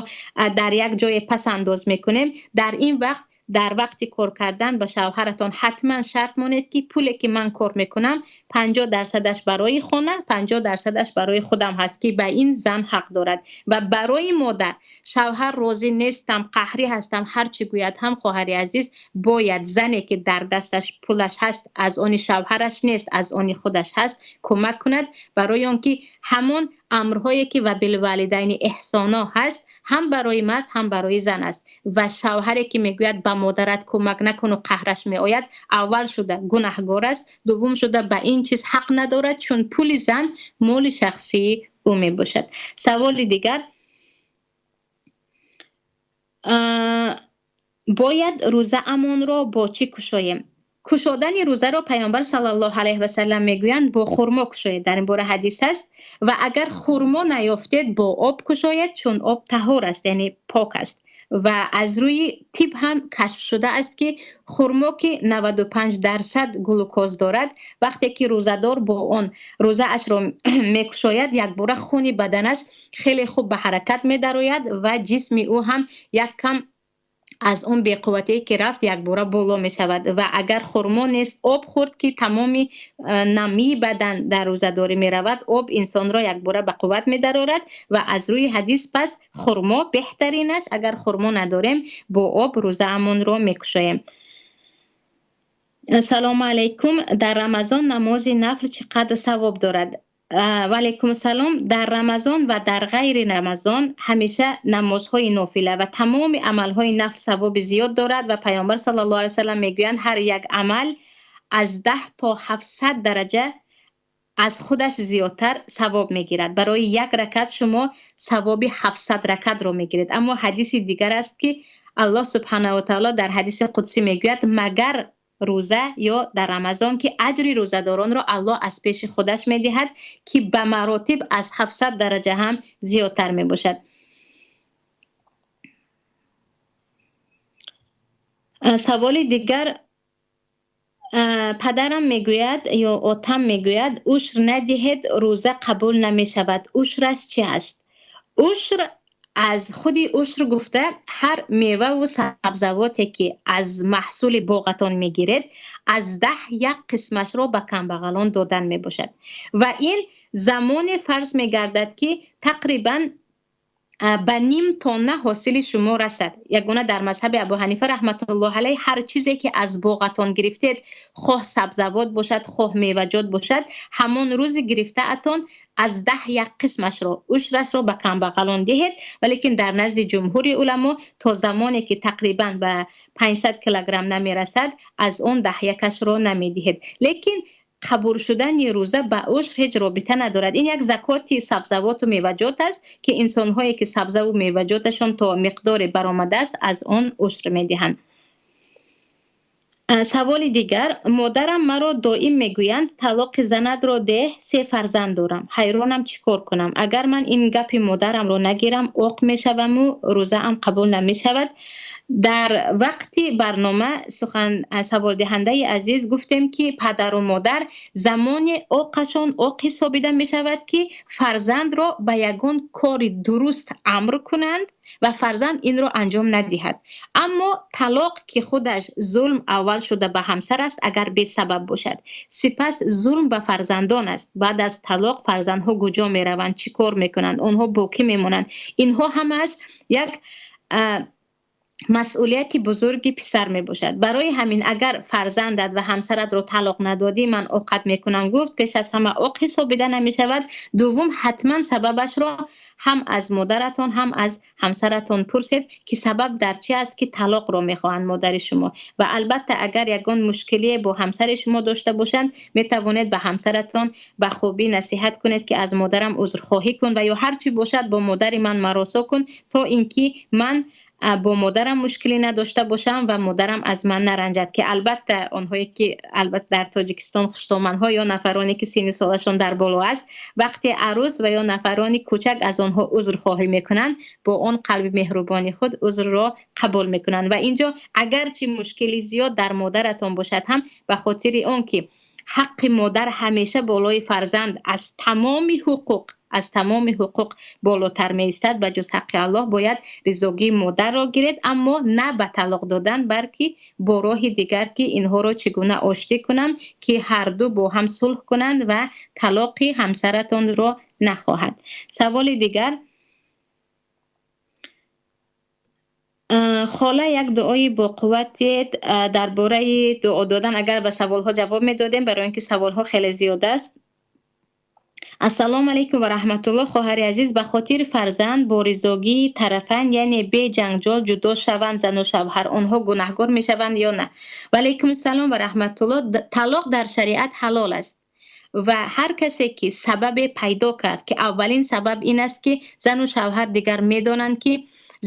дар як ҷое пасандоз мекунем, дар ин вақт, дар вақти кор кардан ба шавҳаратон ҳатман шарт монед, ки пуле ки ман кор мекунам, 50%-аш барои хона, 50%-аш барои худам ҳаст, ки ба ин зан ҳақ дорад. Ва барои модар, шавҳар розӣ нестам, қаҳрӣ ҳастам, ҳар чӣ гӯяд ҳам, хоҳари азиз, бояд зане ки дар дасташ пулаш ҳаст, аз они шавҳараш нест, аз они худаш ҳаст, кӯмак кунад, барои он ки ҳамон амрҳое ки ва билволидайни эҳсоно ҳаст, ҳам барои мард, ҳам барои зан аст. Ва шавҳаре ки мегӯяд ба модарат кӯмак накун ва қаҳраш меояд, аввал шуда гунаҳгор аст, дуввум шуда ба ин чиз ҳақ надорад, чун пули зан моли шахсии ӯ мебошад. Саволи дигар: бояд рӯзаамонро бо чӣ кушоем? Кушодани рӯзаро Паёмбар саллаллоҳу алайҳи васаллам мегӯянд, бо хурмо кушоед. Дар ин бора ҳадис аст. Ва агар хурмо наёфтед, бо об кушоед, чун об таҳур аст, яъне пок аст. Ва аз рӯи тиб ҳам кашф шуда аст, ки хурмо, ки 95% глюкоз дорад, вақте ки рӯзадор бо он рӯзаашро мекушояд, якбора хуни баданаш хеле хуб ба ҳаракат медарояд ва ҷисми ӯ ҳам як кам аз он беқувватие ки рафт, якбора боло мешавад. Ва агар хурмо нест, об хӯрд, ки тамоми намии бадан дар рӯзадорӣ меравад, об инсонро якбора ба қувват медарорад. Ва аз рӯи ҳадис пас хурмо беҳтаринаш. Агар хурмо надорем, бо об рӯзаамонро мекушоем. Салому алайкум, дар Рамазон намози нафл чӣ қадр савоб дорад? Ва алайкум салом. Дар Рамазон ва дар ғайри Рамазон ҳамеша намозҳои нофила ва тамоми амалҳои нафл савоби зиёд дорад. Ва Паёмбар саллаллоҳу алайҳи васаллам мегӯянд, ҳар як амал аз 10 то 700 дараҷа аз худаш зиёдтар савоб мегирад. Барои як ракат шумо савоби 700 ракатро мегиред. Аммо ҳадиси дигар аст, ки Аллоҳ субҳанаҳу ва таъоло дар ҳадиси қудсӣ мегӯяд, магар рӯза ё дар Рамазон, ки аҷри рӯзадоронро Аллоҳ аз пеши худаш медиҳад, ки ба маротиб аз 700 дараҷа ҳам зиёдтар мебошад. Саволи дигар: падарам мегӯяд ё отам мегӯяд, ушр надиҳед, рӯза қабул намешавад. Ушраш чи аст? Ушр, аз худи ушр гуфта, ҳар меваву сабзавоте ки аз маҳсули боғатон мегиред, аз 10 як қисмашро ба камбағалон додан мебошад. Ва ин замоне фарз мегардад, ки тақрибан ба ним тонна ҳосили шумо расад. Ягона дар мазҳаби Абу Ҳанифа раҳматуллоҳ алайҳ, ҳар чизе ки аз боғатон гирифтед, хоҳ сабзавот бошад, хоҳ меваҷот бошад, ҳамон рӯзи гирифтаатон аз 10 як қисмашро, ушрашро ба камбағалон диҳед. Валекин дар назди ҷумҳури уламо то замоне ки тақрибан ба 500 килограмм намерасад, аз он даҳякашро намедиҳед. Лекин қабул шудани рӯза ба ушр ҳеҷ робита надорад. Ин як закоти сабзавоту меваҷот аст, ки инсонҳое ки сабзаву меваҷоташон то миқдоре баромадааст, аз он ушр медиҳанд. Саволи дигар: модарам маро доим мегӯянд, талоқи занатро деҳ, се фарзанд дорам, ҳайронам, чӣ кор кунам? Агар ман ин гапи модарамро нагирам, оқ мешаваму рӯзаам қабул намешавад. Дар вақти барнома, сухан саволдиҳандаи азиз, гуфтем, ки падару модар замоне оқашон оқ ҳисобида мешавад, ки фарзандро ба ягон кори дуруст амр кунанд ва фарзанд инро анҷом надиҳад. Аммо талоқ, ки худаш зулм аввал шуда ба ҳамсар аст, агар бесабаб бошад, сипас зулм ба фарзандон аст. Баъд аз талоқ фарзандҳо куҷо мераванд, чӣ кор мекунанд, онҳо бо кӣ мемонанд? Инҳо ҳамааш як масъулияти бузурги писар мебошад. Барои ҳамин, агар фарзандат ва ҳамсаратро талоқ надодӣ, ман оқат мекунам гуфт, пеш аз ҳама оқ ҳисобида намешавад. Дуввум, ҳатман сабабашро ҳам аз модаратон, ҳам аз ҳамсаратон пурсед, ки сабаб дар чи аст, ки талоқро мехоҳанд модари шумо. Ва албатта, агар ягон мушкилие бо ҳамсари шумо дошта бошанд, метавонед ба ҳамсаратон ба хубӣ насиҳат кунед, ки аз модарам узрхоҳӣ кун ва ё ҳар чӣ бошад, бо модари ман маросо кун, то ин ки ман бо модарам мушкилӣ надошта бошам ва модарам аз ман наранҷад, ки албатта онҳое ки албатта дар Тоҷикистон хуштоманҳо ё нафароне ки синни солашон дар боло аст, вақте арӯс ва ё нафарони кӯчак аз онҳо узрхоҳӣ мекунанд, бо он қалби меҳрубони худ узрро қабул мекунанд. Ва инҷо агарчи мушкили зиёд дар модаратон бошад ҳам, ба хотири он ки ҳаққи модар ҳамеша болои фарзанд аз тамоми ҳуқуқ, аз тамоми ҳуқуқ болотар меистад, ба ҷуз ҳаққи Аллоҳ, бояд ризогии модарро гиред, аммо на ба талоқ додан, балки бо роҳи дигар, ки инҳоро чӣ гуна оштӣ кунам, ки ҳарду бо ҳам сулҳ кунанд ва талоқи ҳамсаратонро нахоҳад. Саволи дигар. Хола, як дуои бо қувват дар бораи дуо додан, агар ба саволҳо ҷавоб медодем, барои инки саволҳо хеле зиёд аст. Ассалому алайкум ва раҳматуллоҳ. Хоҳари азиз, ба хотири фарзанд бо ризогии тарафайн, яъне бе ҷанҷол ҷудо шаванд зану шавҳар, онҳо гунаҳгор мешаванд ё на? Ва алайкум ассалом ва раҳматуллоҳ. Талоқ дар шариат ҳалол аст ва ҳар касе ки сабабе пайдо кард, ки аввалин сабаб ин аст, ки зану шавҳар дигар медонанд, ки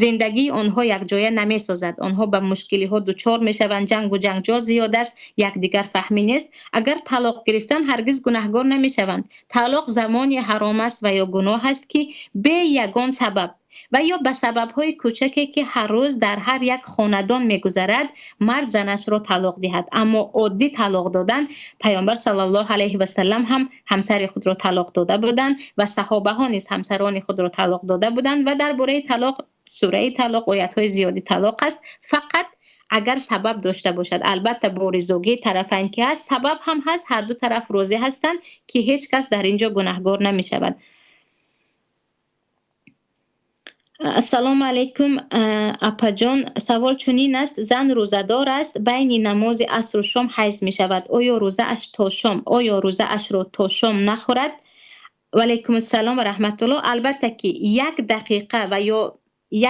зиндагии онҳо якҷоя намесозад, онҳо ба мушкилиҳо дучор мешаванд, ҷангу ҷанҷол зиёд аст, якдигар фаҳмӣ нест. Агар талоқ гирифтан, ҳаргиз гунаҳгор намешаванд. Талоқ замони ҳаром аст ва ё гуноҳ аст, ки бе ягон сабаб ва ё ба сабабҳои кӯчаке, ки ҳар рӯз дар ҳар як хонадон мегузарад, мард занашро талоқ диҳад. Аммо оддӣ талоқ додан, Паёмбар саллаллоҳу алайҳи васаллам ҳам ҳамсари худро талоқ дода буданд ва саҳобаҳо низ ҳамсарони худро талоқ дода буданд. Ва дар бораи талоқ, сураи талоқ, оятҳои зиёди талоқ аст. Фақат агар сабаб дошта бошад, албатта бо ризогии тарафайн ки ҳаст, сабаб ҳам ҳаст, ҳар ду тараф розӣ ҳастанд, ки ҳеҷ кас дар инҷо гунаҳгор намешавад. Ассалому алайкум, апаҷон. Савол чунин аст: зан рӯзадор аст, байни намози асру шом ҳайз мешавад. Оё рӯзааш то шом, оё рӯзаашро то шом нахӯрад? Ва алайкум ассалом ва раҳматуллоҳ. Албатта ки як дақиқа ва ё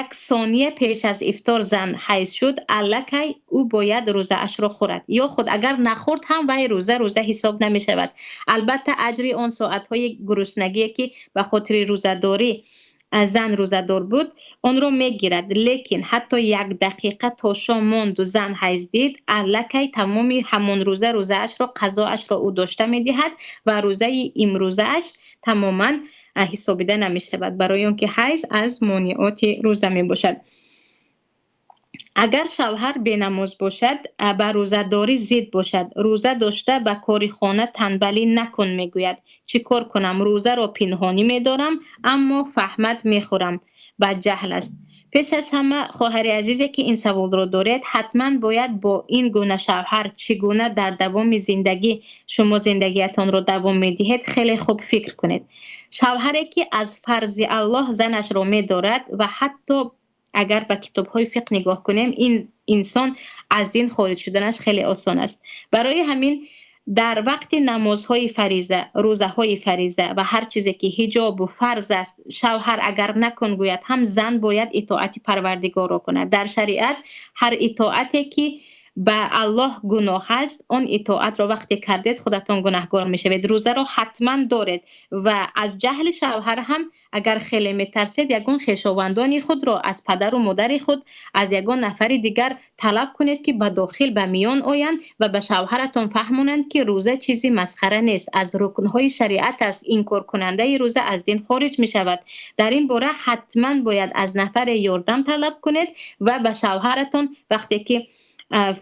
як сония пеш аз ифтор зан ҳайз шуд, аллакай ӯ бояд рӯзаашро хӯрад. Ё худ агар нахӯрд ҳам, вай рӯза ҳисоб намешавад. Албатта аҷри он соатҳои гуруснагие, ки ба хотири рӯзадорӣ зан рӯзадор буд, онро мегирад. Лекин ҳатто як дақиқа то шом монду зан ҳайз дид, аллакай тамоми ҳамон рӯза, рӯзаашро, қазоашро ӯ дошта медиҳад ва рӯзаи имрӯзааш тамоман ҳисобида намешавад, барои он ки ҳайз аз монеоти рӯза мебошад. Агар шавҳар бенамоз бошад, ба рӯзадорӣ зид бошад, рӯза дошта ба кори хона танбалӣ накун мегӯяд. Чӣ кор кунам? Рӯзаро пинҳонӣ медорам, аммо фаҳмат мехӯрам. Ба ҷаҳл аст. Пеш аз ҳама, хоҳари азизе, ки ин саволро доред, ҳатман бояд бо ин гуна шавҳар чӣ гуна дар давоми зиндагӣ шумо зиндагиятонро давом медиҳед, хеле хуб фикр кунед. Шавҳаре, ки аз фарзи Аллоҳ занашро медорад ва ҳатто агар ба китобҳои фиқҳ нигоҳ кунем, ин инсон аз дин хориҷ шуданаш хеле осон аст. Барои ҳамин дар вақти намозҳои фариза, рӯзаҳои фариза ва ҳар чизе ки ҳиҷобу фарз аст, шавҳар агар накун гӯяд ҳам, зан бояд итоати Парвардигорро кунад. Дар шариат ҳар итоате ки ба Аллоҳ гуноҳ аст, он итоатро вақте кардед, худатон гунаҳгор мешавед. Рӯзаро ҳатман доред ва аз ҷаҳли шавҳар ҳам агар хеле метарсед, ягон хешовандони худро, аз падару модари худ, аз ягон нафари дигар талаб кунед, ки ба дохил, ба миён оянд ва ба шавҳаратон фаҳмонанд, ки рӯза чизи масхара нест, аз рукнҳои шариат аст, инкоркунандаи рӯза аз дин хориҷ мешавад. Дар ин бора ҳатман бояд аз нафаре ёрдам талаб кунед ва ба шавҳаратон вақте ки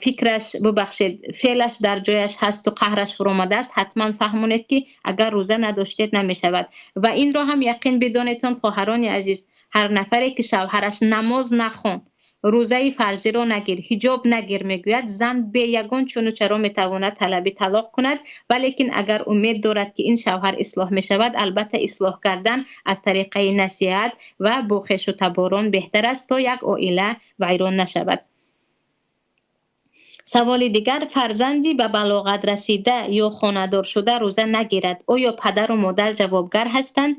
фикраш, бубахшед, феълаш дар ҷояш ҳасту қаҳраш фуромадааст, ҳатман фаҳмонед, ки агар рӯза надоштед, намешавад. Ва инро ҳам яқин бидонедтон, хоҳарони азиз, ҳар нафаре ки шавҳараш намоз нахон, рӯзаи фарзиро нагир, ҳиҷоб нагир мегӯяд, зан бе ягон чуну чаро метавонад талаби талоқ кунад. Валекин агар умед дорад, ки ин шавҳар ислоҳ мешавад, албатта ислоҳ кардан аз тариқаи насиҳат ва бо хешу таборон беҳтар аст, то як оила вайрон нашавад. Саволи дигар: фарзанди ба балоғат расида ё хонадор шуда рӯза нагирад, оё падару модар ҷавобгар ҳастанд?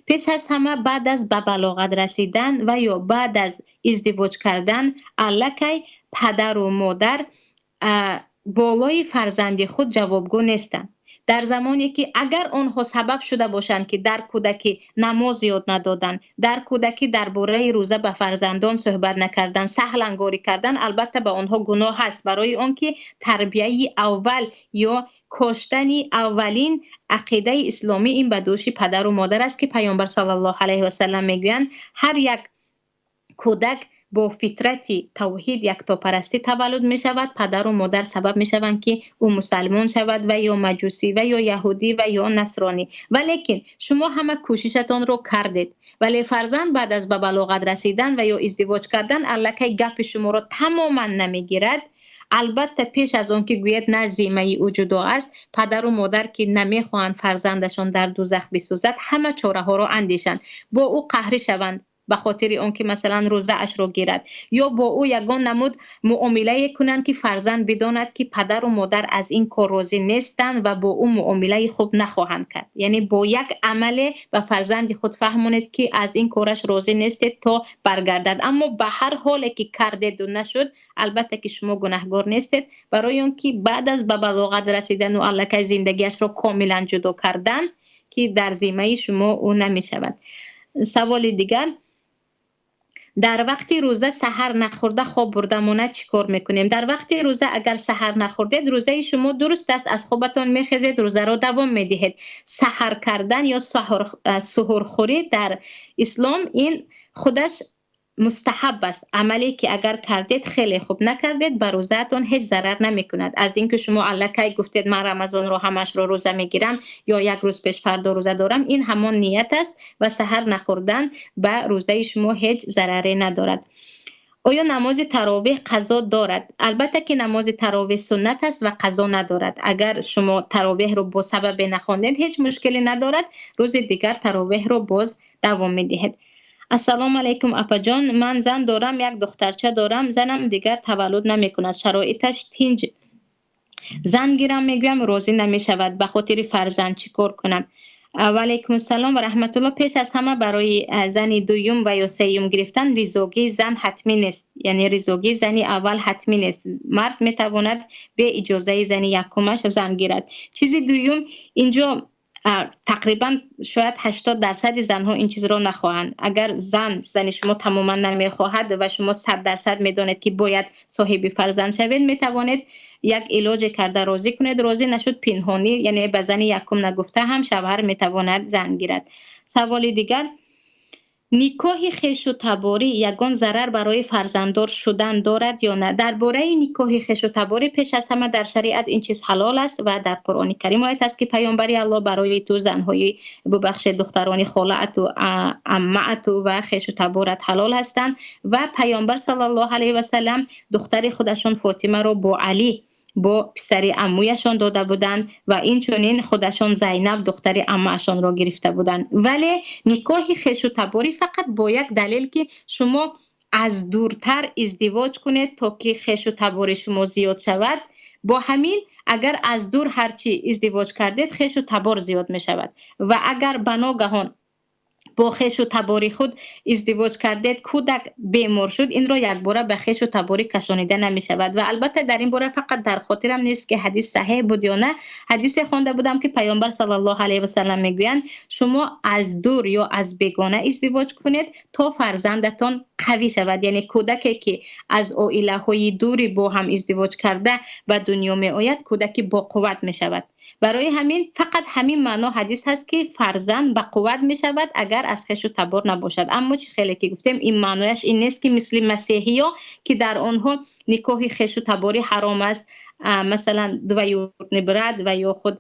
Пеш аз ҳама, баъд аз ба балоғат расидан ва ё баъд аз издивоҷ кардан, аллакай падару модар Болои фарзанди худ ҷавобгӯ нестанд. Дар замоне ки агар онҳо сабаб шуда бошанд, ки дар кӯдакӣ намоз ёд надоданд, дар кӯдакӣ дар бораи рӯза ба фарзандон суҳбат накардан, саҳлангорӣ кардан, албатта ба онҳо гуноҳ аст, барои он ки тарбияи аввал ё коштани аввалин ақидаи исломӣ ин ба дӯши падару модар аст, ки Паёмбар саллаллоҳу алайҳи васаллам мегӯянд: ҳар як кӯдак бо фитрати тавҳид, яктопарастӣ таваллуд мешавад, падару модар сабаб мешаванд, ки ӯ мусалмон шавад ва ё маҷусӣ ва ё яҳудӣ ва ё насронӣ. Валекин шумо ҳама кӯшишатонро кардед, вале фарзанд баъд аз ба балоғат расидан ва ё издивоҷ кардан аллакай гапи шуморо тамоман намегирад. Албатта, пеш аз он ки гӯяд, на, зиммаи ӯ ҷудо аст. Падару модар, ки намехоҳанд фарзандашон дар дузах бисӯзад, ҳама чораҳоро андешанд: бо ӯ қаҳрӣ шаванд ба хотири он ки масалан рӯзаашро гирад, ё бо ӯ ягон намуд муомилае кунанд, ки фарзанд бидонад, ки падару модар аз ин кор розӣ нестанд ва бо ӯ муомилаи хуб нахоҳанд кард. Яъне бо як амале ба фарзанди худ фаҳмонед, ки аз ин кораш розӣ нестед, то баргардад. Аммо ба ҳар ҳоле ки кардеду нашуд, албатта ки шумо гунаҳгор нестед, барои он ки баъд аз ба балоғат расидану аллакай зиндагиашро комилан ҷудо кардан, ки дар зиммаи шумо ӯ намешавад. Саволи дигар: дар вақти рӯза саҳар нахӯрда хоб бурда монад, чӣ кор мекунем? Дар вақти рӯза агар саҳар нахӯрдед, рӯзаи шумо дуруст аст. Аз хобатон мехезед, рӯзаро давом медиҳед. Саҳар кардан ё суҳурхӯрӣ дар ислом ин худаш мустаҳаб аст, амале ки агар кардед, хеле хуб, накардед, ба рӯзаатон ҳеҷ зарар намекунад. Аз инки шумо аллакай гуфтед, ман Рамазонро ҳамашро рӯза мегирам ё як рӯз пеш фардо рӯза дорам, ин ҳамон ният аст ва саҳар нахӯрдан ба рӯзаи шумо ҳеҷ зараре надорад. Оё намози таровеҳ қазо дорад? Албатта ки намози таровеҳ суннат аст ва қазо надорад. Агар шумо таровеҳро бо сабабе нахондед, ҳеҷ мушкиле надорад, рӯзи дигар таровеҳро боз давом медиҳед. Ассалому алайкум, апаҷон. Ман зан дорам, як духтарча дорам. Занам дигар таваллуд намекунад, шароиташ тинҷ. Зан гирам мегӯям, розӣ намешавад. Ба хотири фарзанд чӣ кор кунам? Ва алайкум ассалом ва раҳматулло. Пеш аз ҳама, барои зани дуюм ва ё сеюм гирифтан ризогии зан ҳатмӣ нест, яъне ризогии зани аввал ҳатмӣ нест. Мард метавонад бе иҷозаи зани якумаш зан гирад. Чизи дуюм, инҷо тақрибан шояд 80 дарсади занҳо ин чизро нахоҳанд. Агар зани шумо тамоман намехоҳад ва шумо 100% медонед, ки бояд соҳиби фарзанд шавед, метавонед як илоҷе карда розӣ кунед. Розӣ нашуд, пинҳонӣ, яъне ба зани якум нагуфта ҳам шавҳар метавонад зан гирад. Саволи дигар: никоҳи хешу таборӣ ягон зарар барои фарзанддор шудан дорад ё на? Дар бораи никоҳи хешу таборӣ, пеш аз ҳама, дар шариат ин чиз ҳалол аст ва дар Қуръони Карим оят аст, ки Паёмбари Аллоҳ барои ту занҳои, бубахшед, духтарони холаату, аммаату ва хешу таборат ҳалол ҳастанд. Ва Паёмбар саллаллоҳу алайҳи васаллам духтари худашон Фотимаро бо Алӣ, бо писари аммуяшон дода буданд ва инчунин худашон Зайнаб, духтари аммаашонро гирифта буданд. Вале никоҳи хешу таборӣ фақат бо як далел, ки шумо аз дуртар издивоҷ кунед, то ки хешу табори шумо зиёд шавад. Бо ҳамин, агар аз дур ҳарчи издивоҷ кардед, хешу табор зиёд мешавад. Ва агар ба ногаҳон бо хешу табори худ издивоҷ кардед, кӯдак бемор шуд, инро якбора ба хешу таборӣ кашонида намешавад. Ва албатта, дар ин бора фақат дар хотирам нест, ки ҳадис саҳеҳ буд ё на, ҳадисе хонда будам, ки Паёмбар саллаллоҳу алайҳи васаллам мегӯянд: шумо аз дур ё аз бегона издивоҷ кунед, то фарзандатон қавӣ шавад. Яъне кӯдаке ки аз оилаҳои дури бо ҳам издивоҷ карда ба дунё меояд, кӯдаки боқувват мешавад. Барои ҳамин фақат ҳамин маъно ҳадис ҳаст, ки фарзанд ба қувват мешавад, агар аз хешу табор набошад. Аммо чӣ хеле ки гуфтем, ин маънояш ин нест, ки мисли масеҳиё, ки дар онҳо никоҳи хешу таборӣ ҳаром аст, масалан, двоюродный брат ва ё худ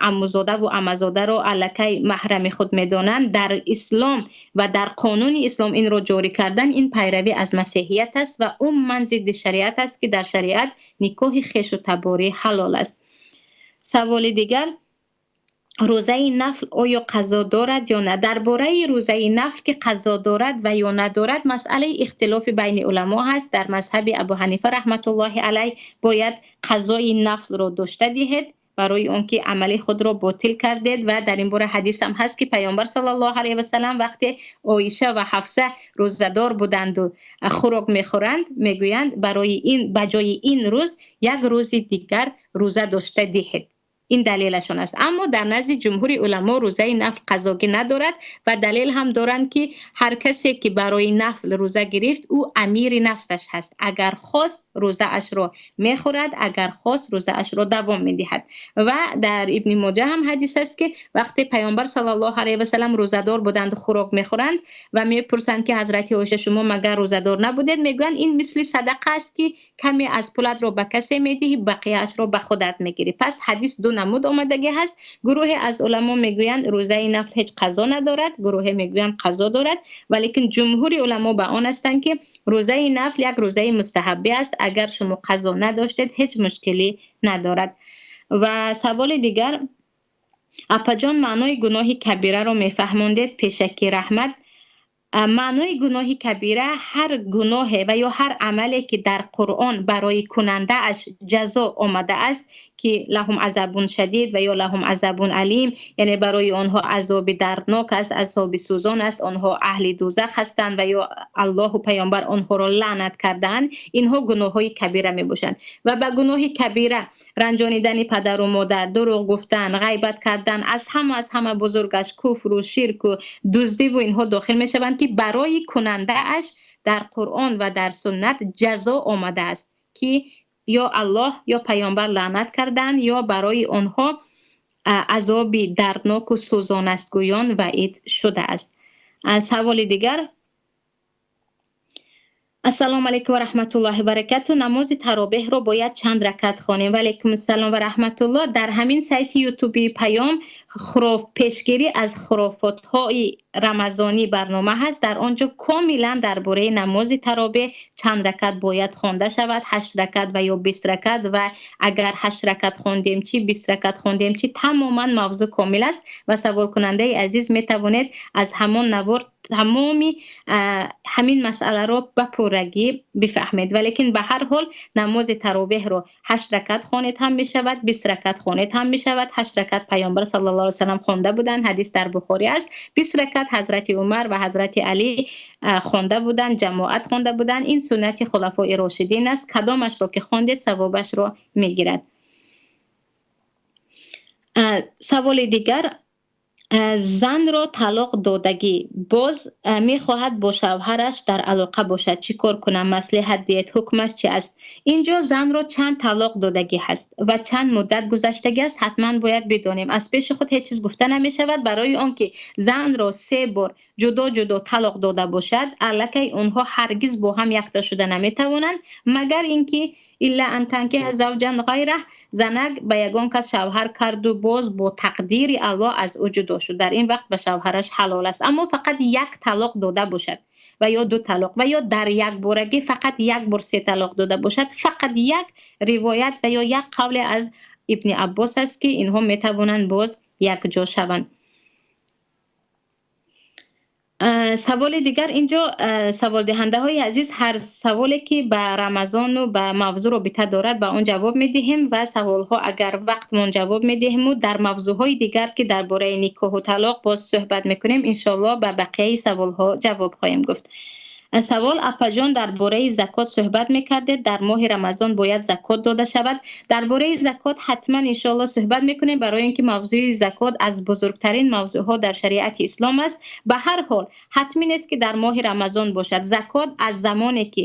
аммузодаву аммазодаро аллакай маҳрами худ медонанд. Дар ислом ва дар қонуни ислом инро ҷорӣ кардан, ин пайравӣ аз масеҳият аст ва умуман зидди шариат аст, ки дар шариат никоҳи хешу таборӣ ҳалол аст. Саволи дигар: рӯзаи нафл оё қазо дорад ё на? Дар бораи рӯзаи нафл, ки қазо дорад ва ё надорад, масъалаи ихтилофи байни уламо ҳаст. Дар мазҳаби Абу Ҳанифа раҳматуллоҳи алайҳ бояд қазои нафлро дошта диҳед. Барои он ки амали худро ботил кардед. Ва дар ин бора ҳадис ҳам ҳаст, ки Паёмбар саллаллоҳу алайҳи васаллам вақте Оиша ва Ҳафса рӯзадор буданд ва хӯрок мехӯранд, мегӯянд барои ин ба ҷои ин рӯз як рӯзи дигар рӯза дошта диҳед. Ин далелашон аст. Аммо дар назди ҷумҳури уламо рӯзаи нафл қазогӣ надорад ва далел ҳам доранд, ки ҳар касе ки барои нафл рӯза гирифт, ӯ амири нафсаш ҳаст. Агар хост рӯзаашро мехӯрад, агар хост рӯзаашро давом медиҳад. Ва дар Ибни Моҷа ҳам ҳадис аст, ки вақте Паёмбар саллаллоҳу алайҳи васаллам рӯзадор буданд, хӯрок мехӯранд ва мепурсанд, ки Ҳазрати Оиша, шумо магар рӯзадор набудед? Мегӯянд ин мисли садақа аст, ки каме аз пулатро ба касе медиҳӣ, бақияашро ба худат мегирӣ. Пас ҳадис ду намуд омадагӣ ҳаст. Гурӯҳе аз уламо мегӯянд рӯзаи нафл ҳеҷ қазо надорад, гурӯҳе мегӯянд қазо дорад, валекин ҷумҳури уламо ба он ҳастанд, ки рӯзаи нафл як рӯзаи мустаҳаббӣ аст. Агар шумо қазо надоштед, ҳеҷ мушкилӣ надорад. Ва саволи дигар: апаҷон, маънои гуноҳи кабираро мефаҳмондед, пешакӣ раҳмат. Маънои гуноҳи кабира ҳар гуноҳе ва ё ҳар амале, ки дар Қуръон барои кунандааш ҷазо омадааст, ки лаҳум азабун шадид ва ё лаҳум азабун алим, яъне барои онҳо азоби дарднок аст, азоби сӯзон аст, онҳо аҳли дӯзах ҳастанд ва ё Аллоҳу Паёмбар онҳоро лаънат кардаанд, инҳо гуноҳҳои кабира мебошанд. Ва ба гуноҳи кабира ранҷонидани падару модар, дурӯғ гуфтан, ғайбат кардан, аз ҳама бузургаш куфру ширку дуздиву инҳо дохил мешаванд, ки барои кунандааш дар Қуръон ва дар суннат ҷазо омадааст, ки ё Аллоҳ ё Паёмбар лаънат карданд, ё барои онҳо азоби дардноку сӯзон аст, гӯён ваъид шудааст. Саволи дигар: ассалому алайкум ва раҳматуллоҳи баракату, намози таробеҳро бояд чанд ракат хонем? Ва алайкум ассалом ва раҳматуллоҳ. Дар ҳамин сайти ютуби Паём хуроф пешгирӣ аз хурофотҳои рамазонӣ барнома ҳаст. Дар он ҷо комилан дар бораи намози таробеҳ, чанд ракат бояд хонда шавад, ҳашт ракат ва ё 20 ракат, ва агар ҳашт ракат хондем чӣ, 20 ракат хондем чӣ, тамоман мавзӯъ комил аст. Ва саволкунандаи азиз метавонед аз ҳамон навор тамоми ҳамин масъаларо ба пуррагӣ бифаҳмед. Валекин ба ҳар ҳол намози таровеҳро ҳашт ракат хонед ҳам мешавад, 20 ракат хонед ҳам мешавад. Ҳашт ракат Паёмбар саллаллоҳу алайҳи васаллам хонда буданд, ҳадис дар Бухорӣ аст. 20 ракат Ҳазрати Умар ва Ҳазрати Алӣ хонда буданд, ҷамоат хонда буданд. Ин суннати хулафои рошидин аст. Кадомашро ки хондед, савобашро мегирад. Саволи дигар: занро талоқ додагӣ, боз мехоҳад бо шавҳараш дар алоқа бошад, чӣ кор кунам, маслиҳат диҳед, ҳукмаш чи аст? Инҷо занро чанд талоқ додагӣ ҳаст ва чанд муддат гузаштагӣ аст, ҳатман бояд бидонем. Аз пеши худ ҳеҷ чиз гуфта намешавад. Барои он ки занро се бор ҷудо ҷудо талоқ дода бошад, аллакай онҳо ҳаргиз бо ҳам якта шуда наметавонанд, магар ин ки илла ан танкиҳа завҷан ғайраҳ, занак ба ягон кас шавҳар карду боз бо тақдири Аллоҳ аз ӯ ҷудо шуд, дар ин вақт ба шавҳараш ҳалол аст. Аммо фақат як талоқ дода бошад ва ё ду талоқ ва ё дар якборагӣ фақат як бор се талоқ дода бошад, фақат як ривоят ва ё як қавле аз Ибни Аббос аст, ки инҳо метавонанд боз якҷо шаванд. Саволи дигар: инҷо саволдиҳандаҳои азиз, ҳар саволе ки ба Рамазону ба мавзӯъ робита дорад, ба он ҷавоб медиҳем ва саволҳо агар вақтмон ҷавоб медиҳему дар мавзӯъҳои дигар, ки дар бораи никоҳу талоқ боз суҳбат мекунем, иншоаллоҳ ба бақияи саволҳо ҷавоб хоҳем гуфт. Савол: апаҷон, дар бораи закот суҳбат мекардед, дар моҳи Рамазон бояд закот дода шавад? Дар бораи закот ҳатман иншоаллоҳ суҳбат мекунем, барои ин ки мавзӯи закот аз бузургтарин мавзӯъҳо дар шариати ислом аст. Ба ҳар ҳол ҳатмӣ нест, ки дар моҳи Рамазон бошад. Закот аз замоне ки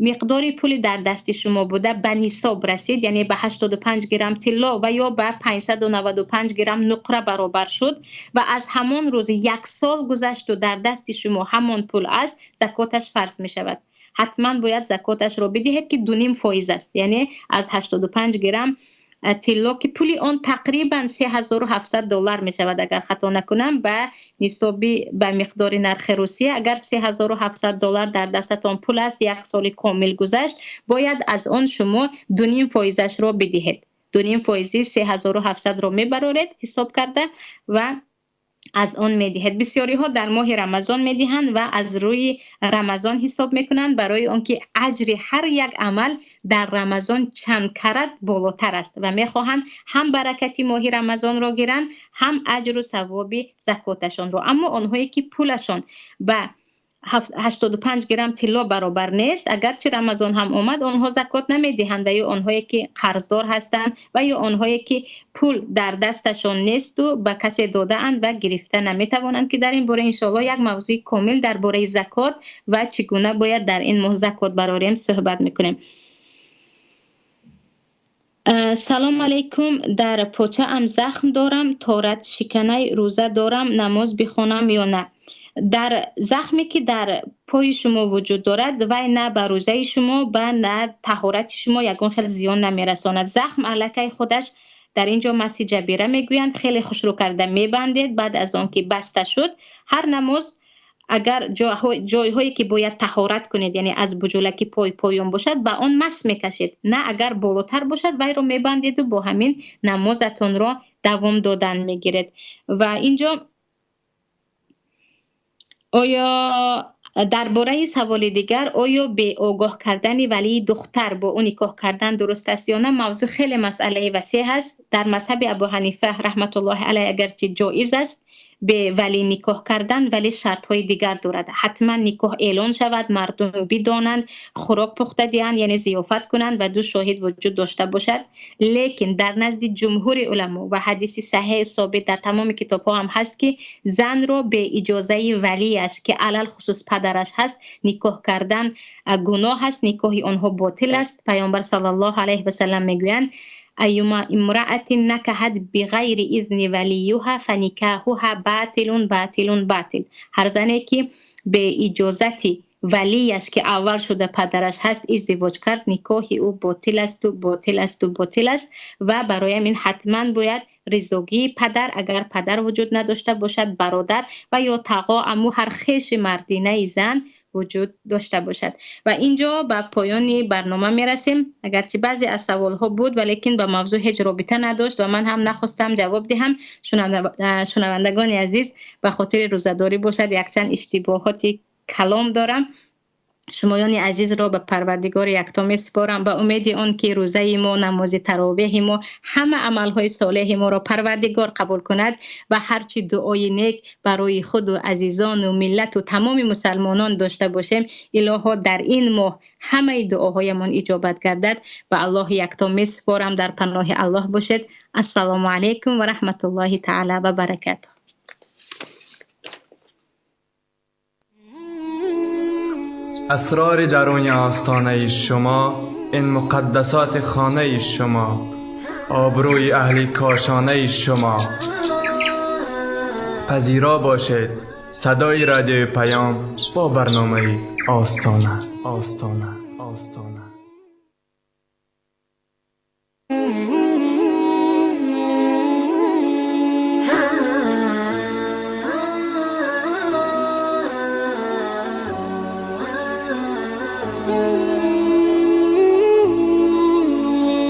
миқдори пули дар дасти шумо буда ба нисоб расид, яъне ба 85 грамм тилло ва ё ба 595 грамм нуқра баробар шуд ва аз ҳамон рӯз як сол гузашту дар дасти шумо ҳамон пул аст, закоташ фарз мешавад. Ҳатман бояд закоташро бидиҳед, ки 2,5% аст, яъне аз 85 грамм тилло, ки пули он тақрибан 3700 доллар мешавад, агар хато накунам, ба нисоби ба миқдори нархи Русия. Агар 3700 доллар дар дастатон пул аст, як соли комил гузашт, бояд аз он шумо 2,5 фоизашро бидиҳед. 2,5 фоизи 3700-ро мебароред ҳисоб карда ва аз он медиҳед. Бисёриҳо дар моҳи Рамазон медиҳанд ва аз рӯи Рамазон ҳисоб мекунанд, барои он ки аҷри ҳар як амал дар Рамазон чанд карат болотар аст ва мехоҳанд ҳам баракати моҳи Рамазонро гиранд, ҳам аҷру савоби закоташонро. Аммо онҳое ки пулашон ба 85 грамм тилло баробар нест, агарчи Рамазон ҳам омад, онҳо закот намедиҳанд ва ё онҳое ки қарздор ҳастанд ва ё онҳое ки пул дар дасташон несту ба касе додаанд ва гирифта наметавонанд, ки дар ин бора иншоаллоҳ як мавзӯи комил дар бораи закот ва чӣ гуна бояд дар ин моҳ закот барорем суҳбат мекунем. Салом алейкум, дар почаам захм дорам, торат шиканаи рӯза дорам, намоз бихонам ё на? Дар захме ки дар пои шумо вуҷуд дорад, вай на ба рӯзаи шумо ба на таҳорати шумо ягон хел зиён намерасонад. Захм аллакай худаш дар ин ҷо маси ҷабира мегӯянд, хеле хушрӯ карда мебандед. Баъд аз он ки баста шуд, ҳар намоз агар ҷойҳое ки бояд таҳорат кунед, яъне аз буҷулаки пой поён бошад, ба он мас мекашед, на агар болотар бошад, вайро мебандеду бо ҳамин намозатонро давом додан мегиред. Ва инҷо оё дар бораи саволи дигар, оё беогоҳ кардани валии духтар бо ӯ никоҳ кардан дуруст аст ё на, мавзӯъ хеле масъалаи васеъ ҳаст. Дар мазҳаби Абу Ҳанифа раҳматуллоҳи алайҳ агарчи ҷоиз аст бе валӣ никоҳ кардан, вале шартҳои дигар дорад. Ҳатман никоҳ эълон шавад, мардум бидонанд, хӯрок пухта диҳанд, яъне зиёфат кунанд ва ду шоҳид вуҷуд дошта бошад. Лекин дар назди ҷумҳури уламо ва ҳадиси саҳеҳ собит дар тамоми китобҳо ҳам ҳаст, ки занро бе иҷозаи валияш, ки алалхусус падараш ҳаст, никоҳ кардан гуноҳ аст, никоҳи онҳо ботил аст. Паёмбар саллаллоҳу алайҳи васаллам мегӯянд: أيما امرأة نكحت بغير إذن وليها فنكاحها باطل باطل باطل. ҳар зане ки бе иҷозати валияш, ки аввал шуда падараш ҳаст, издивоҷ кард, никоҳи ӯ ботил асту ботил асту ботил аст. Ва барои ин ҳатман бояд ризогии падар, агар падар вуҷуд надошта бошад, бародар ва ё тағо, аму ҳар хеши мардинаи зан вуҷуд дошта бошад. Ва инҷо ба поёни барнома мерасем. Агарчи баъзе аз саволҳо буд, валекин ба мавзӯъ ҳеҷ робита надошт ва ман ҳам нахостам ҷавоб диҳам. Шунавандагони азиз, ба хотири рӯзадорӣ бошад, якчанд иштибоҳоти калом дорам. Шумоёни азизро ба Парвардигори якто месупорам, ба умеди он ки рӯзаи мо, намози таровеҳи мо, ҳама амалҳои солеҳи моро Парвардигор қабул кунад ва ҳарчи дуои нек барои худу азизону миллату тамоми мусалмонон дошта бошем, илоҳо дар ин моҳ ҳамаи дуоҳоямон иҷобат гардад. Ба Аллоҳи якто месупорам, дар паноҳи Аллоҳ бошед. Ассалому алайкум ва раҳматуллоҳи таала ва баракатуҳ. اسرار درون آستانه شما، این مقدسات خانه شما، آبروی اهل کاشانه شما. پذیرا باشید صدای رادیوی پیام با برنامه آستانه. آستانه. آستانه.